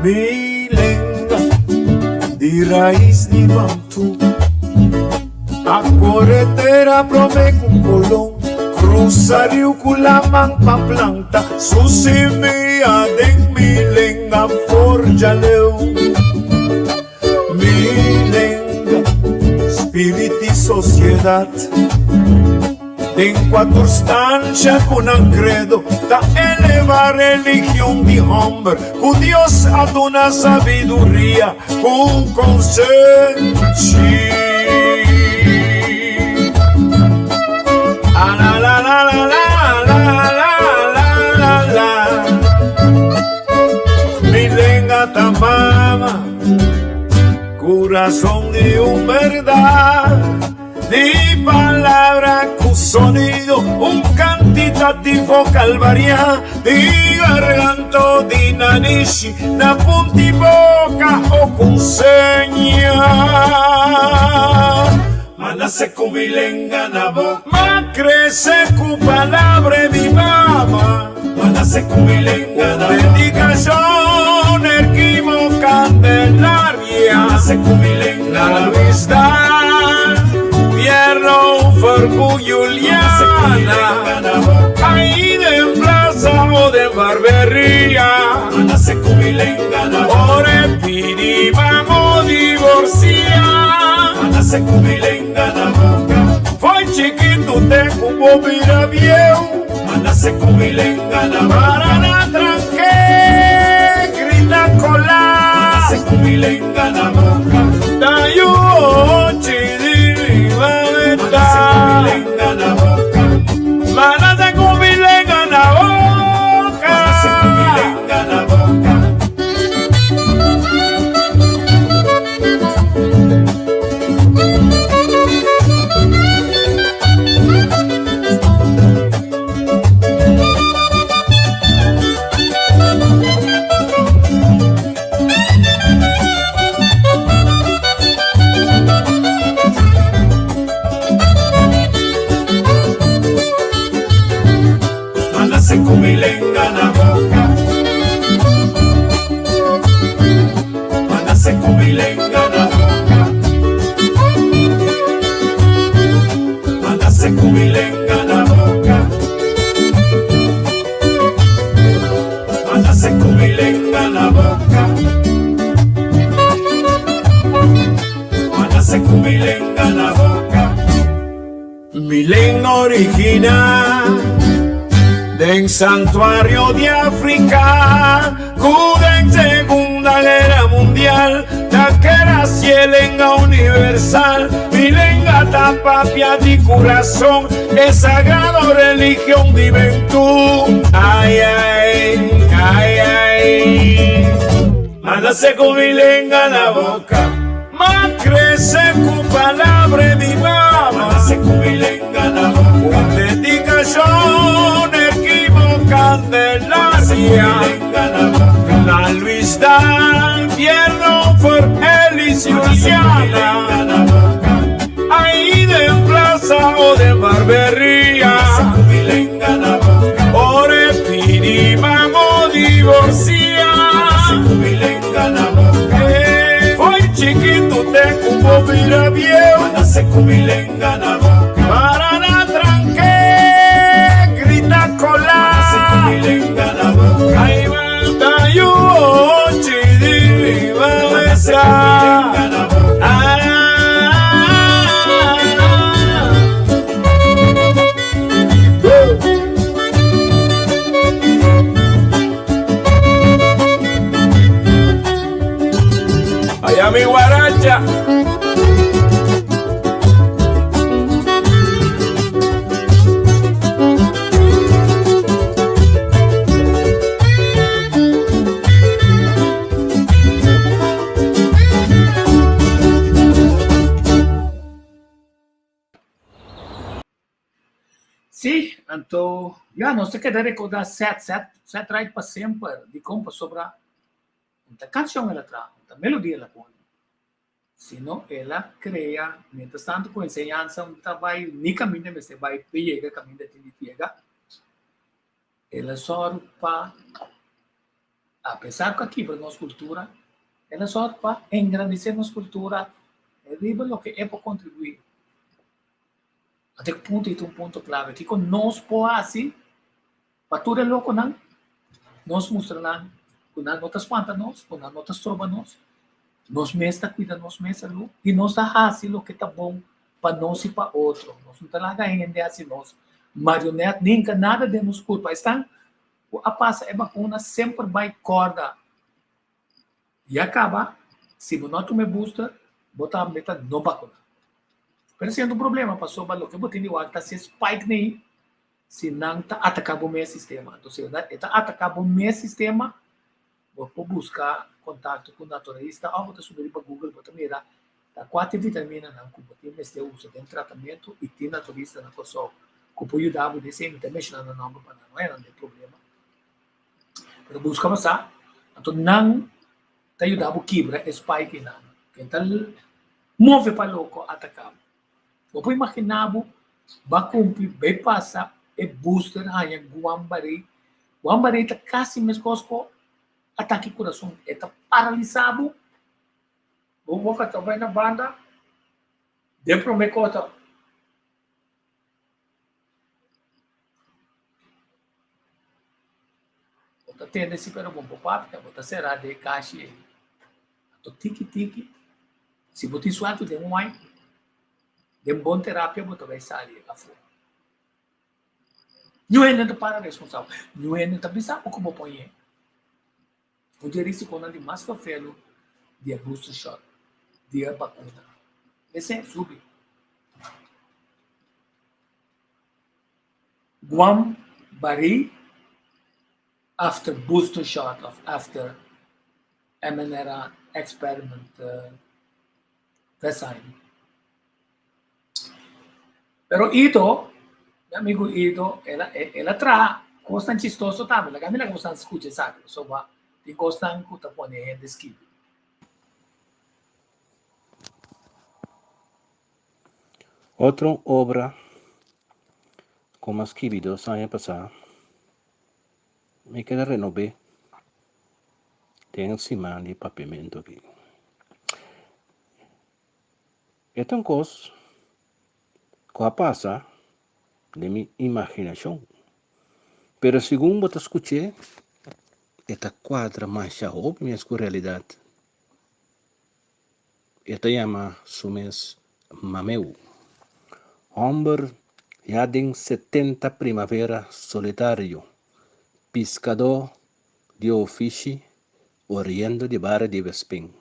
Mi lenga di rais di Bantu A kore tera prome ku Kolon Krusa riu ku laman pa planta Su simia den mi lenga forja leu Mi lenga, spirit di sociedad Den cuatur stancia cu nan credo Ta eleva religion di homber Cu Dios a duna sabiduria cu consenshi Ah, la la la la la la la la la Mi lenga ta mama Corazón di un berdad Di palabra cu sonido Un cantitativo calvaria Di garganto di nanishi Na punti boca o con seña Ma nace cu mi lenga na boca Ma crece cu palabra di mama Ma nace cu mi lenga na boca Dedicacion erquimo Candelaria Ma nace cu mi lenga na Luis Dan Pierro Fercu Juliana Ahí den plaza o den barberia Ma nace cu mi lenga na boca Ore pidi vamos divorcia Ma nace cu mi lenga na boca Foi chiquito te cu bo bira bieu Ma nace cu mi lenga na boca Para na tranque grita cola Ma nace cu mi lenga na boca Tayu ochi di mi mameta Ma nace cu mi lenga na boca Ma nace cu mi lenga na boca Ma nace cu mi lenga na boca. Ma nace cu mi lenga na boca Ma nace cu mi lenga na boca Ma nace cu mi lenga na boca Ma nace cu mi lenga na boca Ma nace cu mi lenga na boca Mi lenga original den santuario di Africa cu den Segunda Guera Mundial ta keda si e lenga universal Mi lenga. ta papia di kurason, e sagrado religion di bentu. Ai ai, ai ai. M'a nase ku mi lenga na boka, m'a krese ku palabra di mama. M'a nase ku mi lenga na boka, un dedikashon Erkimo Candelaria, na Luis Dan Fierno for Elis Juliana, ahí den plaza o den barberia, ora e pidi mamo divorcia. Foi chikitu te ku bo bira bieu. Para na tranke grita kola. Ai mata yu ochi di mi Allá mi guaracha. Sí, anto ya nos ta keda rekordá Seth, Seth, Seth Wright pa semper. Dikon? Pasobra un ta kanshon el a traha, un ta melodia el a pone, sino el a krea, mientras tanto ku enseñansa un ta bai ni kaminda mester bai pa yega kaminda tin di yega, el a sòru pa, apesar ku a kibra nos kultura, el a sòru pa engrandesé nos kultura riba loke e por kontribuí. Ate ku punto ei ta un punto klave. Kiko nos por hasi pa tur e lokonan? Nos mustra nan ku nan no ta spanta nos, ku nan no ta stroba nos. Nos mes ta kuida nos mes salú i nos ta hasi loke ta bon pa nos i pa otro. Nos no ta laga hende hasi nos marionèt, ninka nada den nos kurpa. Esnan ku a pasa e bakuna semper bai kòrda. Ya kaba, si bo no a tuma e booster, bo tambe ta no bakuna. Pero siendo un problema pasobra loke bo tin di wak ta si e spike nei, si nan ta ataka bo mes sistema. Anto si e ta ataka bo mes sistema, bo por buska kontakto ku naturalista òf bo ta subi riba Google bo ta mira ta kua ta e vitaminanan ku bo tin mester usa den tratamentu i tin naturalista na Kòrsou ku por yuda bo den esei. Mi ta menshoná nan nòmber pa nan no haya nan den problema. Pero buska pasá, anto nan ta yuda bo kibra e spike einan. Ken ta move pa loko ataká bo. Bo por imaginá bo ba kumpli bai pasa e booster haña guambaré. Guambaré ta kasi meskos ku atake kurason. E ta paralisá bo. Bo boka ta bai na banda. Den promé kos ta. Bo ta tende si pero bo por papia, bo ta será den e kashi ei. Anto tiki tiki, si bo tin suerte den un wai, den bon terapia bo ta bai sali afó. Niun hende no ta para responsabel, niun hende no ta bisa bo ku bo pon e. Un di e risikonan di mas fafelu di e booster shot, di e bakuna. Esei subi. Guam Barry after booster shot of after mRNA experiment vaccine. Pero Ido, mi amigo Ido, el a, el a traha kosnan chistoso tambe. Laga mi laga boso skucha esaki, pasobra tin kosnan ku ta pone hende skibi. Otro obra ku mi a skibi dos aña pasá, mi keda renob'é den siman di papiamentu aki. E ta un kos ku a pasa den mi imaginashon, pero segun bo ta skuch'é, e ta kuadra masha hopi mes ku realidat. E ta yama su mes Mameu. Hòmber ya den 70 primavera solitario, piskadó di ofishi oriendo di bario di Wespin.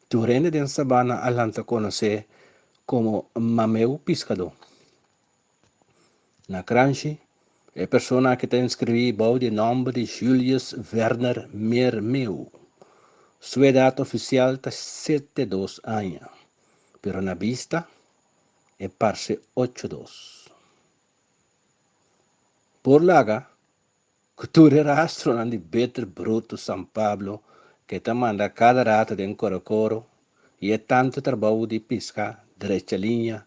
Tur hende den sabana a lanta konosé komo Mameu Piskadó. Na Kranshi, e persona aki ta inskribí bou di e nòmber di Julius Werner Mermeu. Su edat ofisial ta 72 aña, pero na bista e parse 82. Por laga ku tur e rastronan di beter brutu San Pablo ku e ta manda kada rato den Korokoro i e tantu trabou di piska drecha liña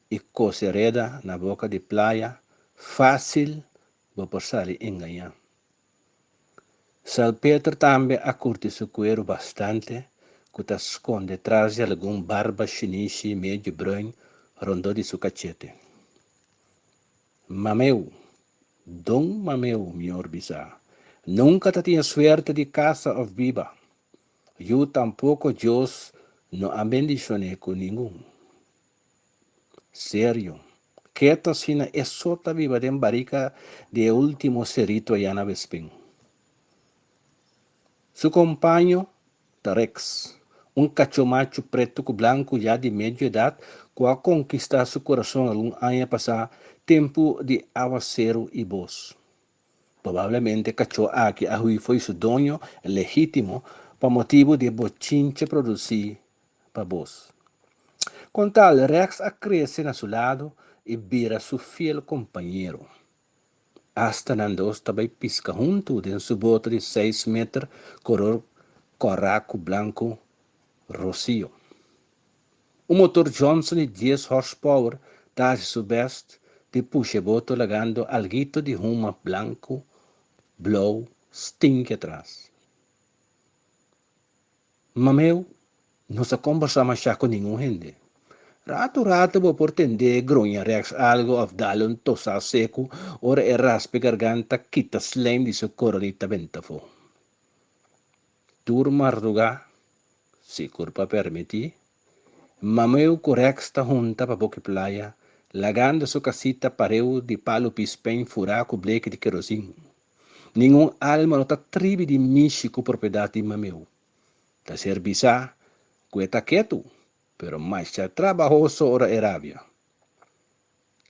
i kose reda na boka di playa, fásil bo por sali engañá. Salpeter tambe a kurti su kueru bastante ku ta skonde tras di algun barba shinishi medio bruin rondó di su kachete. Mameu, Don Mameu mior bisa, nunka ta tin e suerte di kasa òf biba. Yu tampoko Dios no a bendishon'é ku ningun. Serio, keto asina e so ta biba den barika di e ultimo serito ayá na Bespin. Su kompaño ta Rex, un kachó machu pretu ku blanku ya di medio edat ku a konkistá su kurason algun aña pasá tempu di awaseru i bos. Probablemente e kachó aki a hui fo'i su doño legítimo pa motibu di e bochinche produsí pa bos. Kon tal, Rex a krese na su lado i bira su fiel kompañero. Asta nan dos ta bai piska huntu den su boto di seis meter kolor kòrá ku blanku rosio. Un motor Johnson di dies horsepower ta hasi su best di pusha e boto lagando alguito di huma blanku blou stinki atras. Mameu no sa kombersá mashá ku ningun hende. Ratu ratu bo por tend'é gruña rèks algu òf dal un tosá seku ora e raspa e garganta kita slijm di su koronita benta afó. Tur mardugá, si kurpa permití, Mameu ku Rex ta hunta pa boki playa, lagando su kasita pareu di palu pispein furá ku bleki di kerosin. Ningun alma no ta tribi di mishi ku propiedat di Mameu. Ta ser bisá ku e ta ketu, pero masha trabahoso ora e rabia.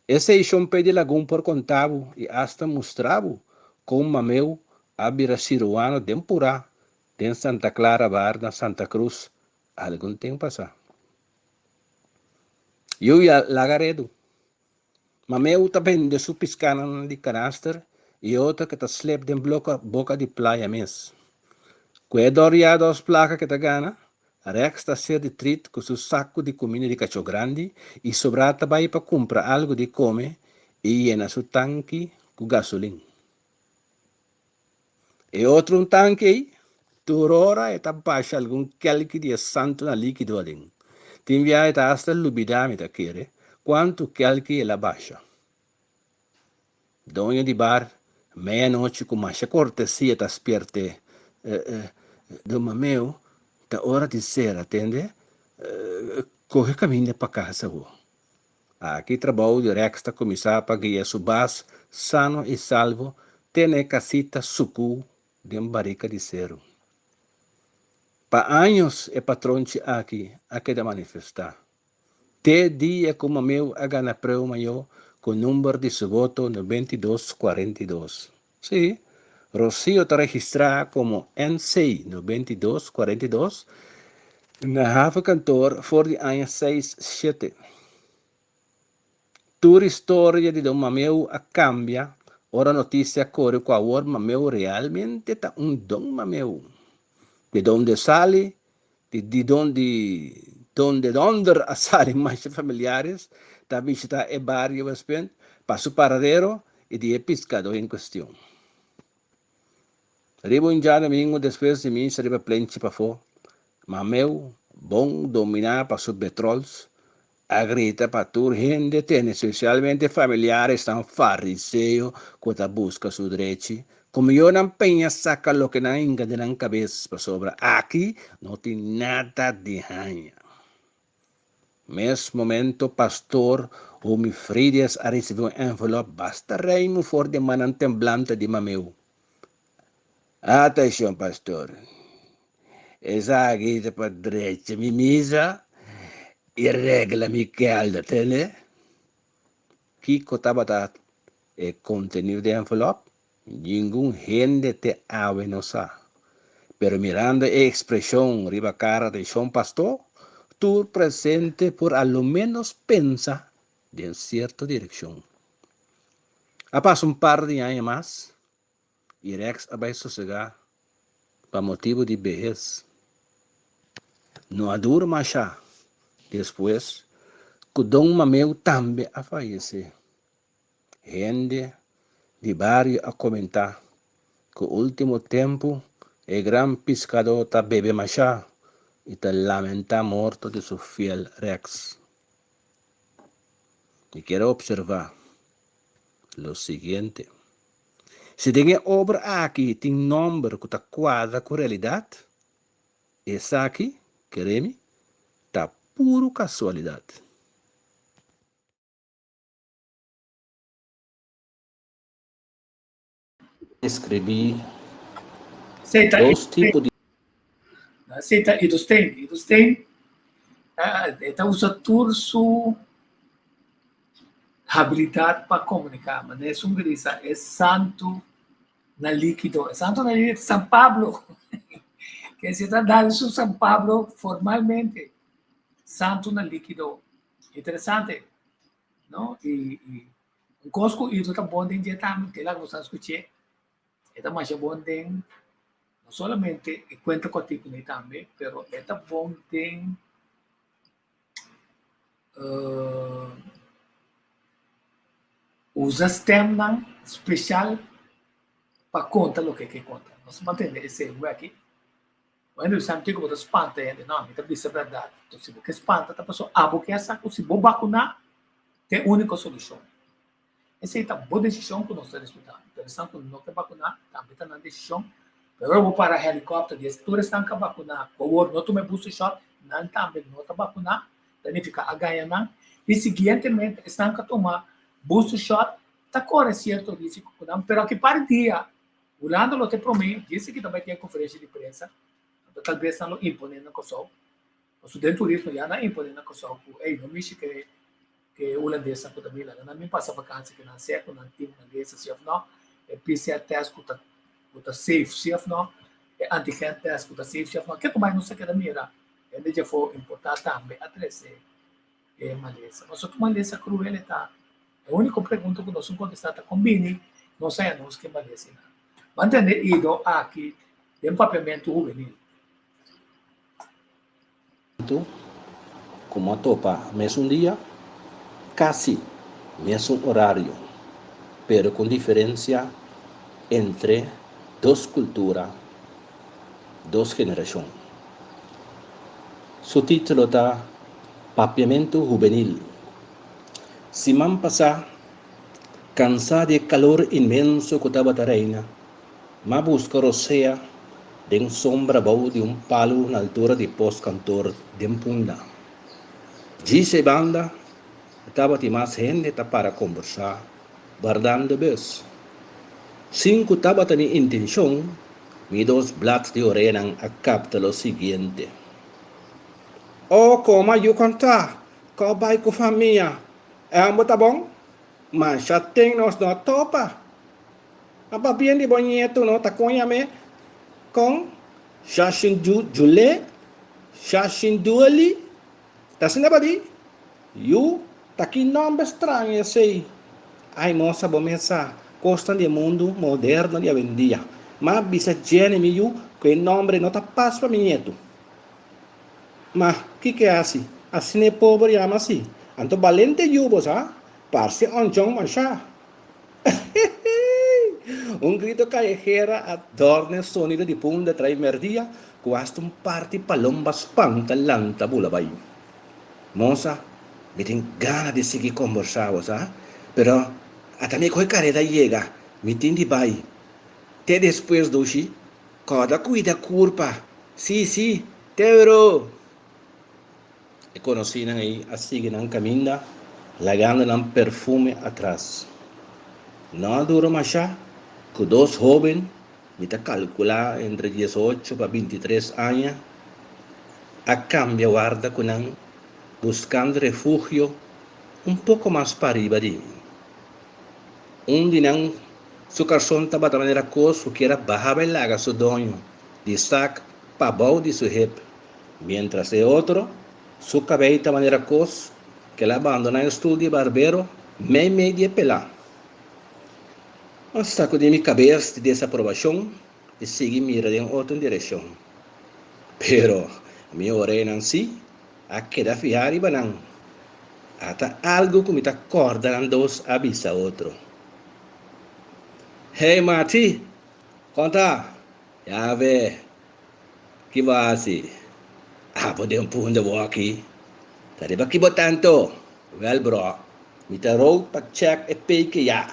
Esei Shon Pedi Lagun por konta bo i asta mustra bo kon Mameu a bira siruano den purá den Santa Clara Bar na Santa Cruz algun tempu pasá. Yu ya laga redu. Mameu ta bende su piskánan di kanaster i otro ke ta slep den boka di playa mes. Ku e dòriá dos plaka ke ta gana, Rex ta ser di trit ku su saku di kuminda di kachó grandi i sobrá ta bai pa kumpra algu di kome i yena su tanki ku gasolin. E otro un tanki ei, tur ora e ta basha algun kelki di e santunan líkido aden. Tin bia e ta asta lubidá, mi ta kere, kuantu kelki el a basha. Doño di bar, meianochi ku masha kortesia ta spiert'é, Don Mameu, ta ora di sera, tende? Kohe kaminda pa kas awor. Aki trabou di Rex ta kuminsá pa guia su bas sano i salvo te na e kasita sukú den barika di seru. Pa años e patronchi aki a keda manifestá. Te dia ku Mameu a gana preu mayó ku number di su voto 92 42. Sí, Rocío ta registrá komo NC 92 42 na havenkantoor for di aña seis shete. Tur historia di Don Mameu a kambia ora notisia a kore ku awor Mameu realmente ta un Don Mameu. Di donde sali Di di donde donde donder a sali masha familiares ta bishita e bario Westpunt pa su paradero y di e piscado en cuestion. Riba un djadomingo despues di misa riba plenchi pafó, Mameu, bon dominá pa su betrols, a grita pa tur hende tene, spesialmente familiaresnan fariseo ku ta buska su drechi, ku mihó nan peña saka loke nan hinka den nan kabes, pasobra aki no tin nada di haña. Mes momento pastor Humifrides a risibí un envelòp basta reimu for di mannan temblante di Mameu. Atenshon pastor, esaki ta pa drecha mi misa. I regla mi kelder, tende? Kiko tabata e kontenido di e envelòp? Ningun hende te awe no sa. Pero mirando e ekspreshon riba kara di Shon Pastó, tur presente por a lo ménos pensa den sierto direkshon. A pasa un par di aña mas i Rex a bai sosegá pa motibu di behes. No a dura mashá despues ku Don Mameu tambe a fayesé. Hende di bario a komentá ku último tempu e gran piskadó ta bebe mashá i ta lamentá morto di su fiel Rex. Mi kier a observá lo siguiente, Si den e obra aki tin nòmber ku ta kuadra ku realidat, esaki, kere mi, ta puru kasualidat. Deskribí dos tipo di. Esei ta Ido Steen. Ido Steen e ta usa tur su habilidat pa komuniká. Manera esun ke bisa e santu na líkido. E santu na líkido ta San Pablo. Ke si ta dal su San Pablo formalmente. Santu na líkido. Interesante, no? I Un kos ku Ido ta bon den dje tambe, te laga boso a skuch'é, e ta masha bon den no solamente e kuenta kòrtiku nei tambe, pero e ta bon den usa stèmnan speshal pa konta loke e ke konta. Nos a mantende esei wèki. Bueno, bisa mi tin ku bo ta spanta hende. No, mi ta bisa bèrdat. Enton si bo ke spanta ta pasobra abo ke a sa ku si bo bakuná ta e úniko solushon. Esei ta bo desishon ku nos ta respetá. Pero esnan ku no ke bakuná tambe ta nan desishon. Pero ora bo para helikòpter di es tur esnan ku a bakuná ku awor no tuma e booster shot, nan tambe no ta bakuná, ta nifiká a gaña nan. I siguientemente esnan ku a tuma booster shot ta kore sierto risiko ku nan, pero aki par dia Hulanda lo ta e promé djis ki ta bai tin e konferensha di prensa, anto tal bes nan lo imponé na Kòrsou. Pasobra den turismo ya nan a imponé na Kòrsou ku ey no mishi ke ke hulandesnan ku ta bin laga nan bin pasa vakansi ku nan sea ku nan tin malesa si òf nò, e PCR test ku ta ku ta safe si òf nò, e antigen test ku ta safe si òf nò. Ke ku bai nos a keda mira hende djafó importá tambe a trese e malesa. Pasobra tur malesa kruel e ta. E úniko pregunta ku nos un kontestá ta kon bini nos haña nos ke malesa einan. Bo a ntende ido aki den papiamentu hubenil. Ku a topa mesun dia, kasi mesun orario, pero ku diferensia entre dos kultura, dos generashon. Su título ta Papiamentu Hubenil. Siman pasá, kansá di e kalor inmenso ku tabata reina, m'a buska rosea den sombra bou di un palu na altura di postkantor den Punda. Djis ei banda tabatin mas hende ta para kombersá, wardando bus. Sin ku tabata mi intenshon, mi dos blat di oreanan a kapta lo siguiente. Oh, koma yu kontá! Ko bai ku famia? Ambo ta bon? Masha ten nos no topa. A papia di bo nieto no ta kon yam'é kon Shashin-Jule, Shashin-Dueli, ta asina bo di? Yu, ta ki nomber straño esei? Ai mosa bo mes sa kosnan di e mundu moderno di awendia. M'a bisa Jenny mi yu ku e nomber ei no ta pas pa mi nieto. Ma, kiko e hasi? Asina e pober yama si. Anto balente yu bo sa, parse onchon mashá. Un grito kayehera a dòrna e sonido di punda trai mèrdia ku asta un parti palomba spanta lanta bula bai. Mosa, mi tin gana di sigui kombersá bo sa, pero ata mi kohe kareda yega, mi tin di bai. Te despues, dushi. Kòrda kuida kurpa. Sí, sí, Teuro! E konosínan ei a sigui nan kaminda, lagando nan perfume atras. No a dura mashá ku dos hóben, mi ta kalkulá entre diesocho pa bintitres aña, a kambia warda ku nan. buskando refugio un poko mas pariba di mi. Un di nan su karson tabata manera kos ku kier a baha bai laga su doño di sak pabou di su hep, miéntras e otro su kabei ta manera kos ku el a bandoná e stul di barbero meimei di e pelá. A sakudí mi kabes di desaprobashon i sigui mira den otro direkshon. Pero mi orenan sí a keda fihá riba nan. Ata algu ku mi ta kòrda nan dos a bisa otro. Hey Mati, kon ta? Ya ve, ki bo a hasi? Abo den punda bo aki? Ta riba ki bo ta anto? Wèl bro, mi ta rood pa chèk e peike ya.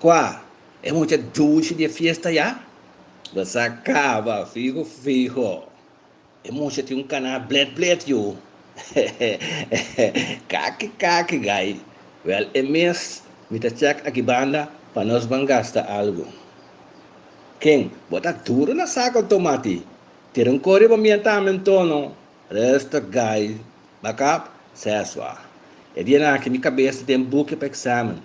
Kua? E mucha dushi di e fiesta ya? Bo sa kaba, fiho fiho. E mucha tin un kana blet blet yu. Kaki kaki gai. Wèl e mes mi ta chèk aki banda pa nos ban gasta algu. Ken? Bo ta duru na saka tomati. Tira un kori bo mienta mi ntono. Resta gai. Bakap? Seswa. E dianan aki mi kabes ta den buki pa eksamen.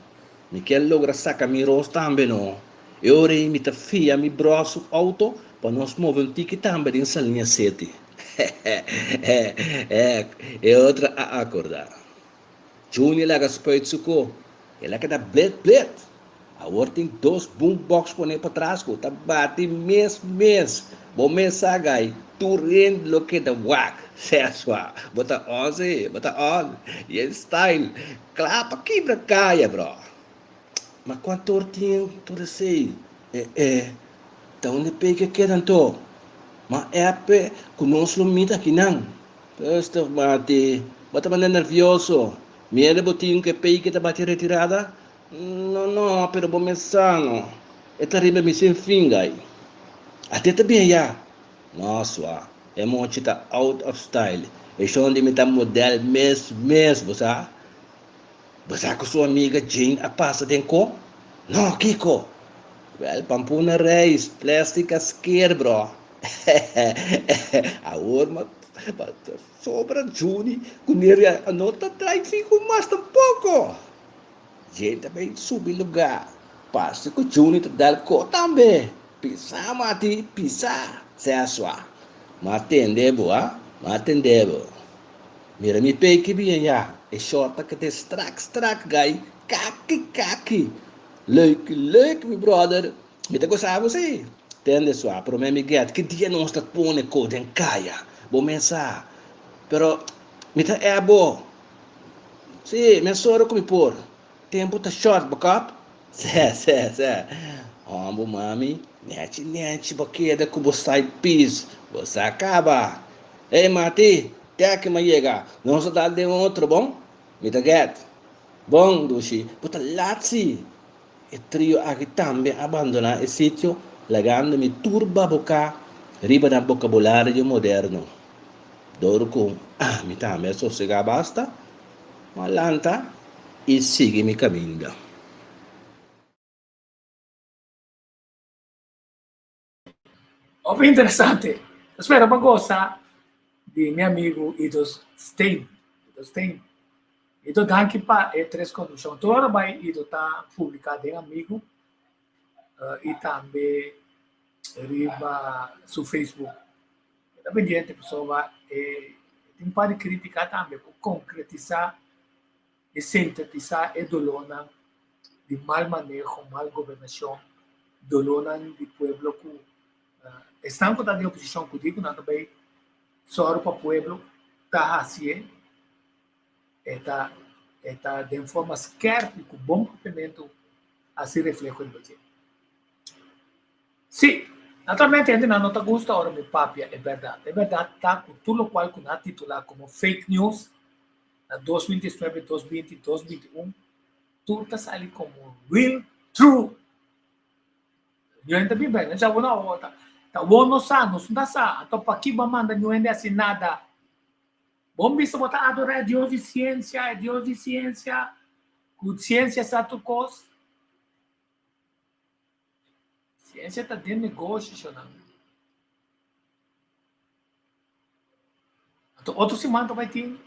Mi kier logra saka mi ros tambe no. E ora ei mi ta fia mi bro su auto pa nos move un tiki tambe den Saliña City. Hehehehe e otro a acorda. Juni laga spuit su ko. El a keda blet blet. Awor tin dos boom box pone patras ku ta bati mes mes. Bo mes sa gai, tur hende lo keda wak. Seswa, bo ta on si, bo ta on. Yen style. Kla pa kibra kaya bro. Ma kuantor tin tur esei? E e ta unda pei ke keda anto? Ma epe ku nos lo mita akinan. Rustig mati, bo ta manda nervioso. Miedo bo tin ku e pei ke ta bati retirada? No no, pero bo mes sa no. E ta riba mi sin fin gai. Ate ta bien ya. No sua, e mochi ta out of style. E shon di mi ta model mes mes, bo sa. Bo sa ku su amiga Jane a pasa den ko? No, kiko? Wel, pampuna reis, plastic a sker, bro. Awor ma sobra Juni ku Neria no ta trai figu mas tampoko. Jane ta bay subi luga. Parse ku Juni ta dal ko tambe. Pisa, Mati, pisa, Sesua. Ma tende bo, ha? Ma tende bo. Mira mi peki bien ya, e short ta kete strak strak gai, kaki kaki. Leuk leuk mi brother, mi ta gosa bo si. Tende sua, prome mi get ki dia nos ta pone ko den kaya, bo mes sa. Pero mi ta app bo. Si, mi a sora ku mi por. Tempu ta short, bo kòp? Sè, sè, sè. Hombo mami, nechi nechi bo keda ku bo side piece, bo sa kaba. Hey Mati, te aki m'a yega, nos a dal den otro, bon? Mi ta get. Bon, dushi, bo ta lat si! E trio aki tambe a bandoná e sitio, lagando mi tur baboká riba nan bokabulario moderno. Dor ku ami tambe a sosegá basta, m'a lanta i sigui mi kaminda. Hopi interesante. Ta spera pa gosa di mi amigo Ido Steen. Ido Steen. Ido danki pa e tres kontribushon. Tur ora bai Ido ta publiká den Amigo uh, i tambe riba su Facebook. Ta pendiente pasobra e tin un par di krítika tambe por konkretisá i sintetisá e dolónan di mal maneho, mal gobernashon, dolónan di pueblo ku esnan ku ta den oposishon ku di ku nan ta bai sòru pa pueblo ta hasié e ta e ta den forma skèrpi ku bon papiamentu hasi refleho riba dje. Sí, naturalmente hendenan no ta gusta ora mi papia e bèrdat. E bèrdat ta ku tur lokual ku nan a titulá komo fake news na 2019, 2020, 2021, tur ta sali komo real true. Ñu hende ta bin bèk, nan bisa, no, ta, ta wou no sa, nos no ta sa, anto paki bo a manda ñu hende hasi nada? Bon bisa bo ta adorá e Dios di siensia, e Dios di siensia, ku siensia sa tur kos. Siensia ta den negoshi, shonnan. Anto otro siman ta bai tin.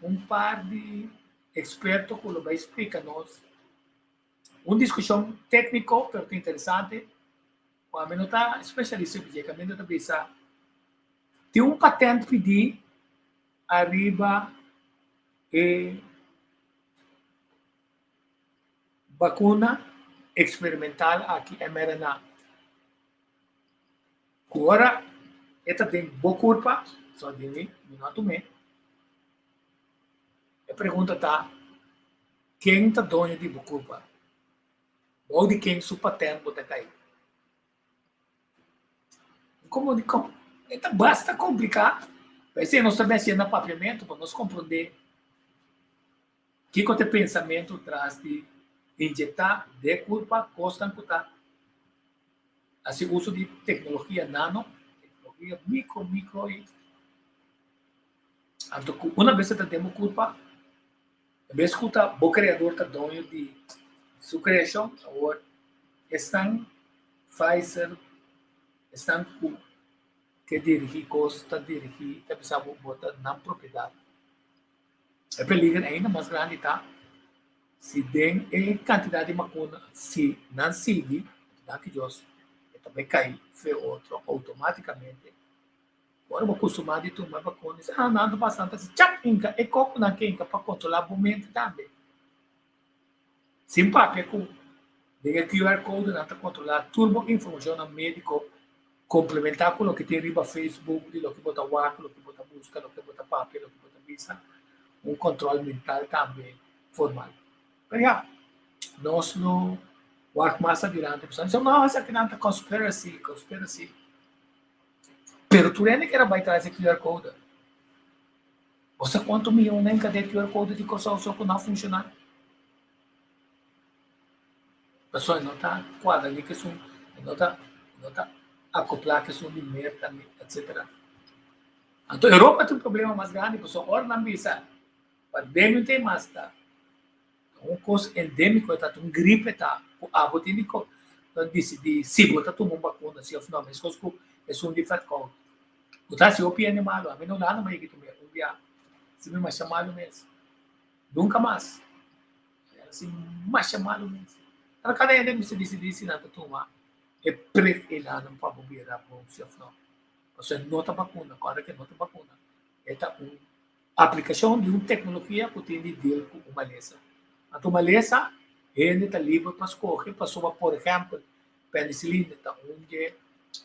un par di eksperto ku lo bai splika nos un diskushon tékniko pero ta interesante ku ami no ta spesialista riba dje, kaminda ta bisa tin un patènt pidí ariba e bakuna eksperimental aki mRNA. Ku ora e ta den bo kurpa, so den mi, mi no a tum'é. E pregunta ta, ken ta doño di bo kurpa? Bou di ken su patènt bo ta kai? Komo di kom? E ta basta kompliká. P'esei nos ta mester na papiamentu pa nos komprondé kiko ta e pensamentu tras di inyektá den kurpa kosnan ku ta hasi uso di teknologia nano, teknologia mikro mikro i anto ku una bes e ta den bo kurpa, e bes ku ta bo kreador ta doño di su kreashon, awor esnan Pfizer, esnan ku ke dirigí kos ta dirigí ta bisa bo bo ta nan propiedat. E peliger ainda mas grandi ta si den e kantidat di bakuna si nan sigui, danki Dios, e ta bai kai fe otro outomátikamente. Ora bo kustumá di tuma e bakuna di ah nan ta pasa nan ta hasi chap hinka e kòp ku nan ke hinka pa kontrolá bo mente tambe. Sin papia ku den e QR code nan ta kontrolá tur bo informashonnan médiko komplementá ku loke tin riba Facebook di loke bo ta wak, loke bo ta buska, loke bo ta papia, loke bo ta bisa, un kòntròl mental tambe formal. Pero ya, nos lo wak mas adelante pasobra nan bisa no esakinan ta conspiracy, conspiracy. Pero tur hende kier a bai tras e QR code. Bo sa kuantu miyon ka den QR code di Kòrsou so ku no a funshoná? Pasobra e no ta kuadra ni ku esun, e no ta e no ta akoplá ku esun di Merka ni etsetera. Anto Europa tin un problema mas grandi pasobra ora nan bisa pandemia ta e mas ta un kos endémiko e ta, ta un gripe ta ku abo tin di disidí si bo ta tuma un bakuna si òf no, meskos ku esun di vètkoude. Bo ta hasi hopi hende malu. Ami no lana mai kitu un bia. Si mi masha malu mes. Nunka mas. Si masha malu mes. Pero kada hende mester disidí si nan ta tuma e prek ei lanan pa bo bira bon si òf no. Pasobra e no ta bakuna. Kòrda ke no ta bakuna. E ta un aplikashon di un teknologia ku tin di deal ku un malesa. Anto malesa hende ta liber pa skohe pasobra por ehèmpel Penicilina ta un dje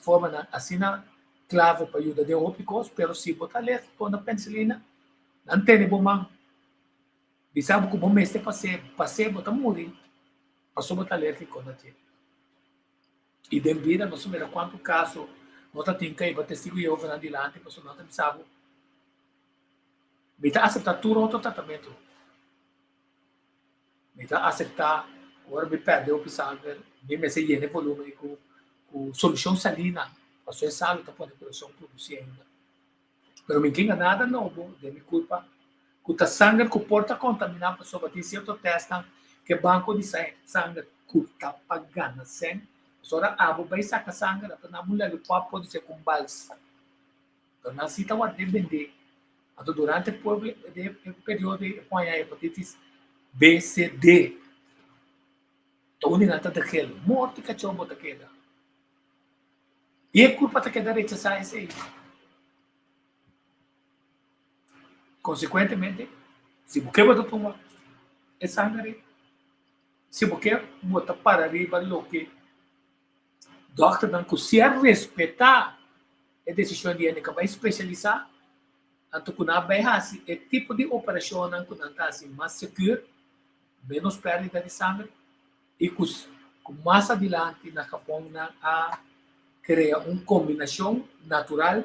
formanan asina clave pa yuda den hopi cos, pero si bo ta alergico na penicilina, nan tene bo man, bisa bo cu bo mester pas'é, pas'é bo ta muri pasobra bo ta alergico na dje. Y den bida nos a mira cuanto caso no ta tin caiba Testigo di Jehovanan dilanti pasobra nan ta bisa bo, Mi ta acepta tur otro tratamento. Mi ta aseptá ora mi pèrdè hopi sanger, mi mester yena e volúmen ku ku solushon salina, pasobra e salu ta pone kurason produsí ainda. Pero mi kinga nada nobo den mi kurpa ku ta sanger ku por ta kontaminá pasobra tin sierto tèstnan ku e banko di sanger ku ta pa gana sèn. Pasobra ora abo bai saka sanger ata nan un lòlipòp por di ser ku un bals. Pero nan si ta ward'é bendé. Anto durante e periodo di e poña hepatitis B, C, D, ta unda nan ta degel. Morto i kachó bo ta keda. I e kurpa ta keda rechasá esei. Konsekuentemente, si bo ke bo ta tuma e sanger ei. Si bo ke bo ta para riba loke Dòkternan ku si a respetá e desishon di hende ku a bai spesialisá, anto ku nan a bai hasi e tipo di operashonnan ku nan ta hasi mas sekur, ménos pèrdida di sanger i ku ku mas adilanti na Hapon nan a krea un kombinashon natural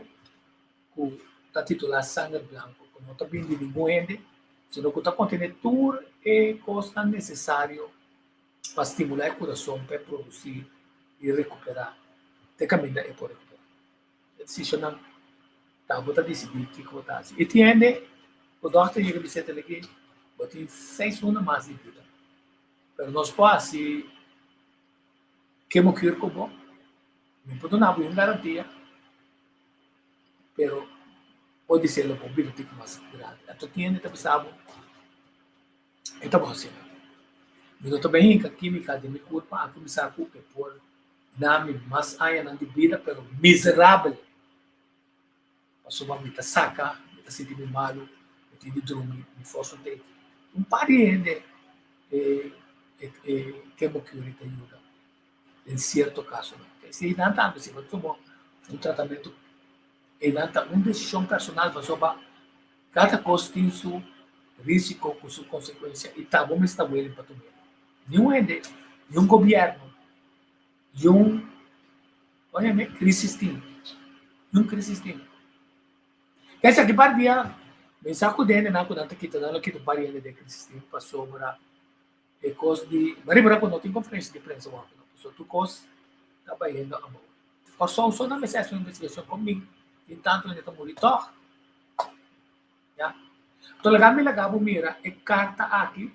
ku ta titulá sanger blanko ku no ta bini di ningun hende sino ku ta kontené tur e kosnan nesesario pa stimulá e kurason pa e produsí i rekuperá te kaminda e por rekuperá. E desishonnan ta bo ta disidí kiko bo ta hasi. I tin hende ku dòkter yega bis'é teleki bo tin seis luna mas di bida, pero nos por hasi kemokür ku bo, mi por duna bo un garantia, pero. Podisé lo por bira un tiki mas grandi. Anto tin hende ta bisa bo, e ta bon asina. Mi no ta bay hinka kímika den mi kurpa, a kuminsá ku e por na mi mas añanan di bida, pero miserabel. Pasobra mi ta saka, mi ta sinti mi malu, mi tin di drumi, mi forsa te. Un par di hende e e chemocure ta yuda den sierto kasonan. Esei nan tambe si bo tuma un tratamentu einan ta un desishon personal pasobra kada kos tin su risiko ku su konsekuensia i ta bo mes ta welen pa tum'é. Niun hende, niun gobièrnu, niun Óyeme, crisis tin. Niun crisis tin. Esaki par dia, mi sa ku den hendenan ku nan ta kita, nan lo kita un par di hende den crisis tin pasobra e kos di, bo ripara ku no tin konferensia di prensa wak no, pasobra tur kos ta bayendo abou. Kòrsou so nan mester hasi un investigashon kon bin tin tantu hende ta muri tòg. Ya. Anto laga mi laga bo mira e karta aki.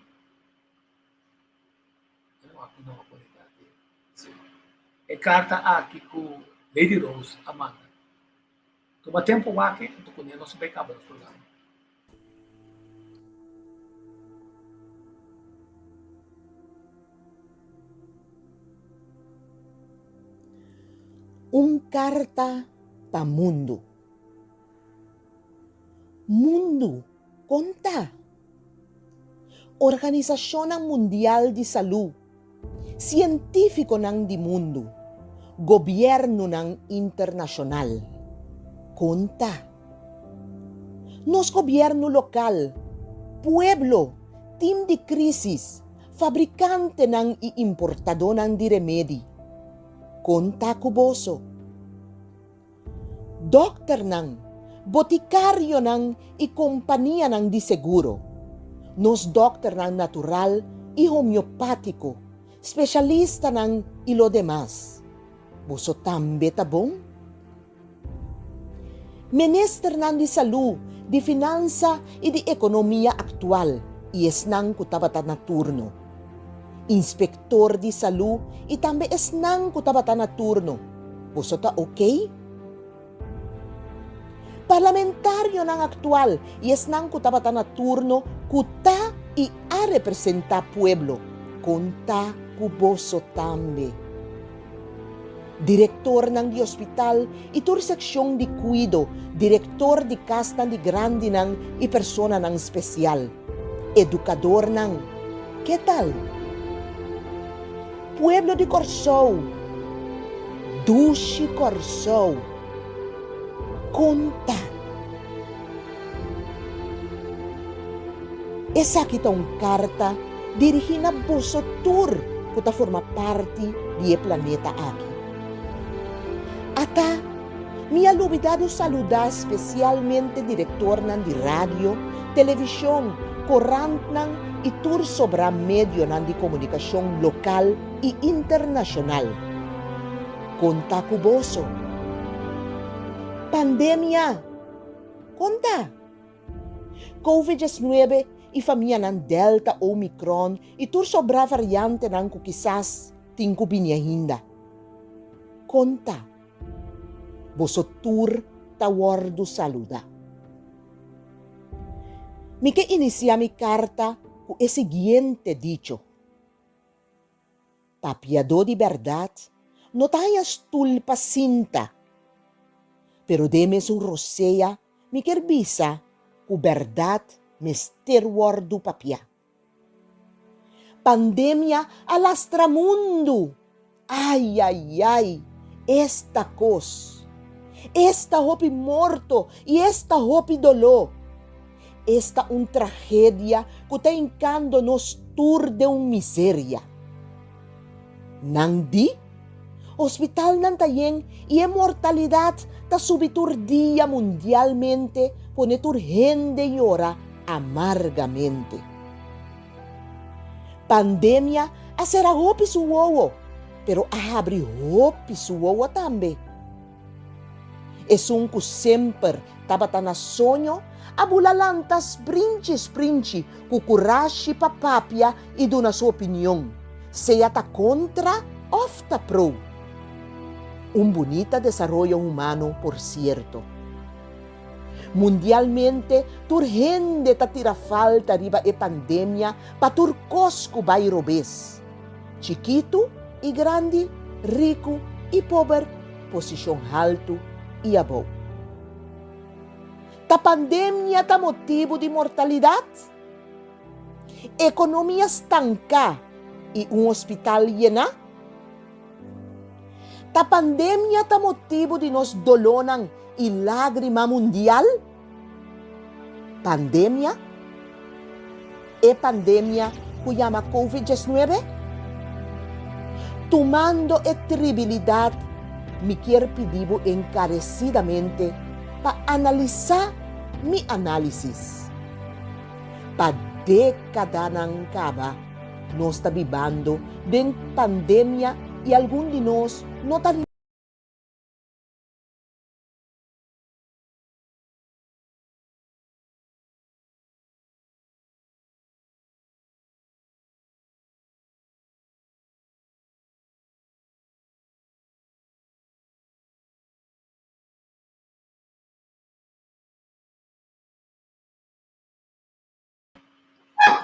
E karta aki ku Lady Rose a manda. Tuma tempu wak e, anto kuné nos bai kaba nos programa. Un karta pa mundu. Mundu, kon ta? Organisashonnan mundial di salú, sientífikonan di mundu, gobièrnunan internashonal. Kon ta? Nos gobièrnu lokal, pueblo, tim di krísis, fabrikantenan i importadónan di remedi. Kon ta ku boso? Dòkternan, botikarionan i kompanianan di seguro, nos dòkternan natural i homeopátiko, spesialistanan i lo demas, boso tambe ta bon? Ministernan di salú, di finansa i di ekonomia aktual i esnan ku tabata na turno. Inspektor di salú i tambe esnan ku tabata na turno. Boso ta ok? Parlamentarionan aktual i esnan ku tabata na turno ku ta i a representá pueblo, konta ku boso tambe. Direktornan di hospital i tur sekshon di kuido, direktor di kasnan di grandinan i personanan spesial, edukadornan, ke tal? Pueblo di Kòrsou, dushi Kòrsou, kon ta? Esaki ta un karta dirigí na boso tur ku ta forma parti di e planeta aki. Ata, mi a lubidá di saludá spesialmente direktornan di radio, televishon, korantnan i tur sobrá medionan di komunikashon lokal i internashonal. Konta ku boso. Pandemia! Konta! Covid 19 i famianan Delta, Omicron i tur sobrá variantenan ku kisas tin ku bini ainda. Konta! Boso tur ta wòrdu saludá. Mi ke inisiá mi karta ku e siguiente dicho, Papiadó di bèrdat no ta haña stul pa sinta, pero den mesun rosea mi kier bisa ku bèrdat mester wòrdu papiá. Pandemia a lastra mundu! Ai ai ai, esta kos! Esta hopi morto i esta hopi doló! Esta un tragedia ku ta hinkando nos tur den un miseria. Nan di, Hospitalnan ta yen i e mortalidat ta subi tur dia mundialmente pone tur hende yora amargamente. Pandemia a sera hopi su wowo, pero a habri hopi su wowo tambe. Esun ku semper tabata na soño a bula lanta sprinchi sprinchi ku kurashi pa papia i duna su opinion, sea ta kontra òf ta pro. Un bunita desaroyo humano por sierto. Mundialmente tur hende ta tira falta riba e pandemia pa tur kos ku bai robes. Chikitu i grandi, riku i pober, posishon haltu i abou. Ta pandemia ta motibu di mortalidat? Ekonomia stanká i un hospital yená? Ta pandemia ta motibu di nos dolónan i lágrima mundial? Pandemia? E pandemia ku yama Covid 19? Tumando e tribilidat mi kier pidi bo enkaresidamente pa analisá mi análisis. Pa dékadanan kaba nos ta bibando den pandemia i algun di nos no ta.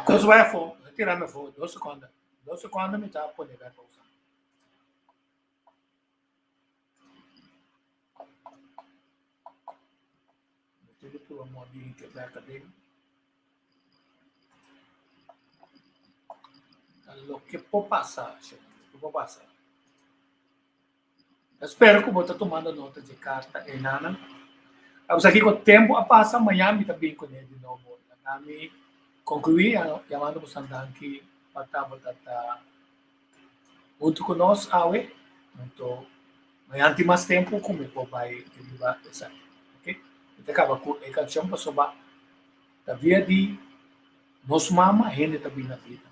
Kos bai afó, no tira mi afó, dos sekonda, dos sekonda mi ta pone bek pausa. Mi tin di purba moda di ke bek aden. Ta loke por pasa, loke por pasa. Ta spera ku bo ta tumando nota dje karta enanan. Apesar kiko tempu a pasa, mañan mi ta bin kuné di nobo. Laga mi konkluí yamando boso danki pa tabata ta huntu ku nos awe. Anto mañan tin mas tempu ku mi por bai riba esaki. Oke. Mi ta kaba ku e kanshon pasobra ta via di nos mama hende ta bin na bida.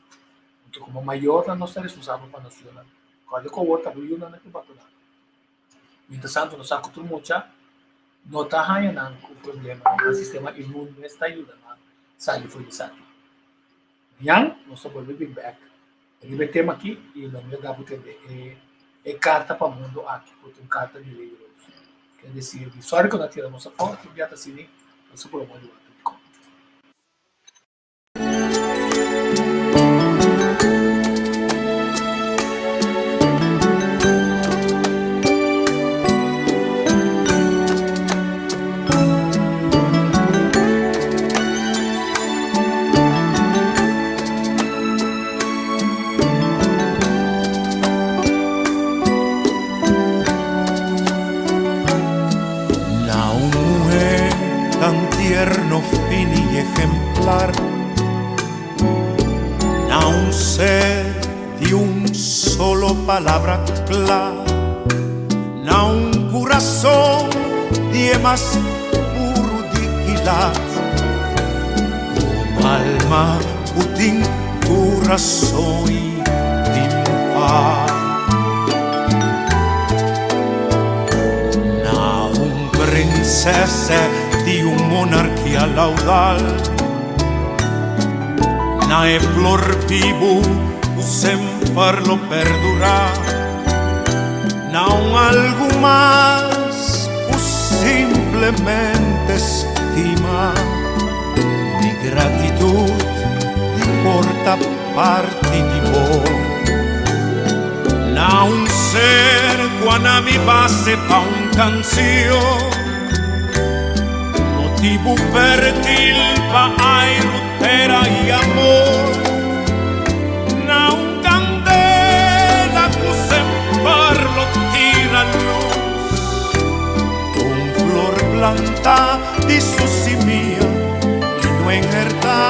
Anto komo mayornan nos ta responsabel pa nos yunan. Kòrda ku awor ta bo yunan na ke bakuná. Mientrastantu nos sa ku tur mucha no ta haña nan ku problema, nan sistema inmun mes ta yuda nan sali for di esaki. Mañan nos ta bolbe bin bèk riba e tema aki i lo mi a gaba tende e e karta pa mundu aki ku ta un karta di Lady Rose. Ke desir di sòri ku no a tira nos afó, tur bia ta asina, nos a purba moda di wak. Na un muher tan tierno, fini y ejemplar, Na un ser di un solo palabra cla, Na un curazón di e mas puro di kilat, Un alma cu tin curazón y tin paz. Na un princesa di un monarquia laudal, Na e flor bibu cu semper lo perdura, Na un algu mas cu simplemente stima. Mi gratitud di por ta parti di bo. Na un ser cu a na mi base pa un cancion, Motibu fertil pa airu, tera y amor. Na un candela cu semper lo tira luz, Un flor plantá di su simia y no enhertá.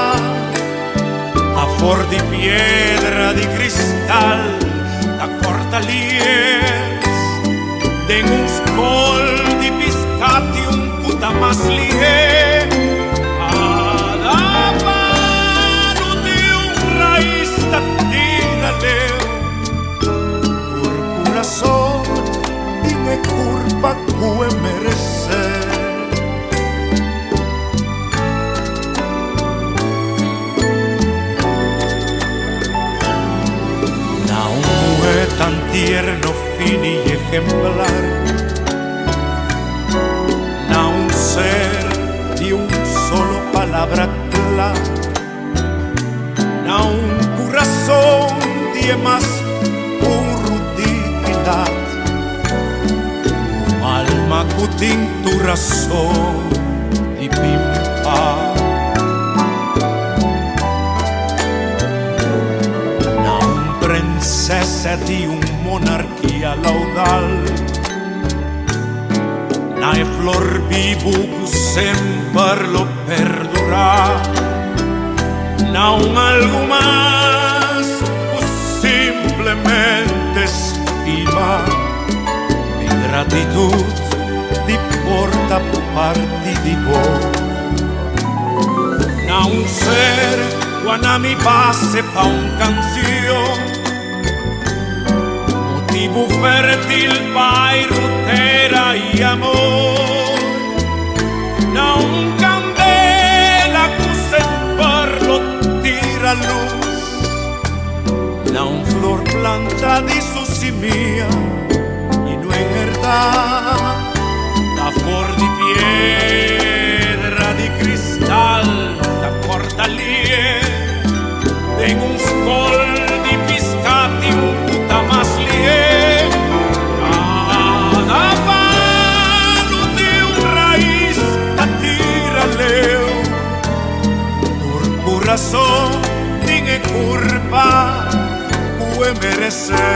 Afor di piedra di cristal ta corta lies Den un scol di piscati un puta mas lihe Cada palo di un rais ta tira leu Tur curason tin e curpa cu e merece. Na un muhe tan tierno, fini y ejemplar, Na un ser di. palabra kla na un kurason di e mas puru dignidat, un alma ku tin tur rason di bin pa. Na un prinsesa di un monarkia laudal. Na e flor bibu ku semper lo perdurá. Na un algu mas ku simplemente stima. Mi gratitut di por ta parti di bo. Na un ser ku a na mi base pa un kansion. Motibu fértil pa airu, tera i amor. Na un kandela ku semper lo tira lus. Na un flor planta di su simia i no enherdá. Ta for di piedra di kristal ta kòrta lie. Den un skol di piská tin un ku ta mas lié. Kada palu tin un rais ta tira leu. Tur kurason tin e kurpa ku e meresé.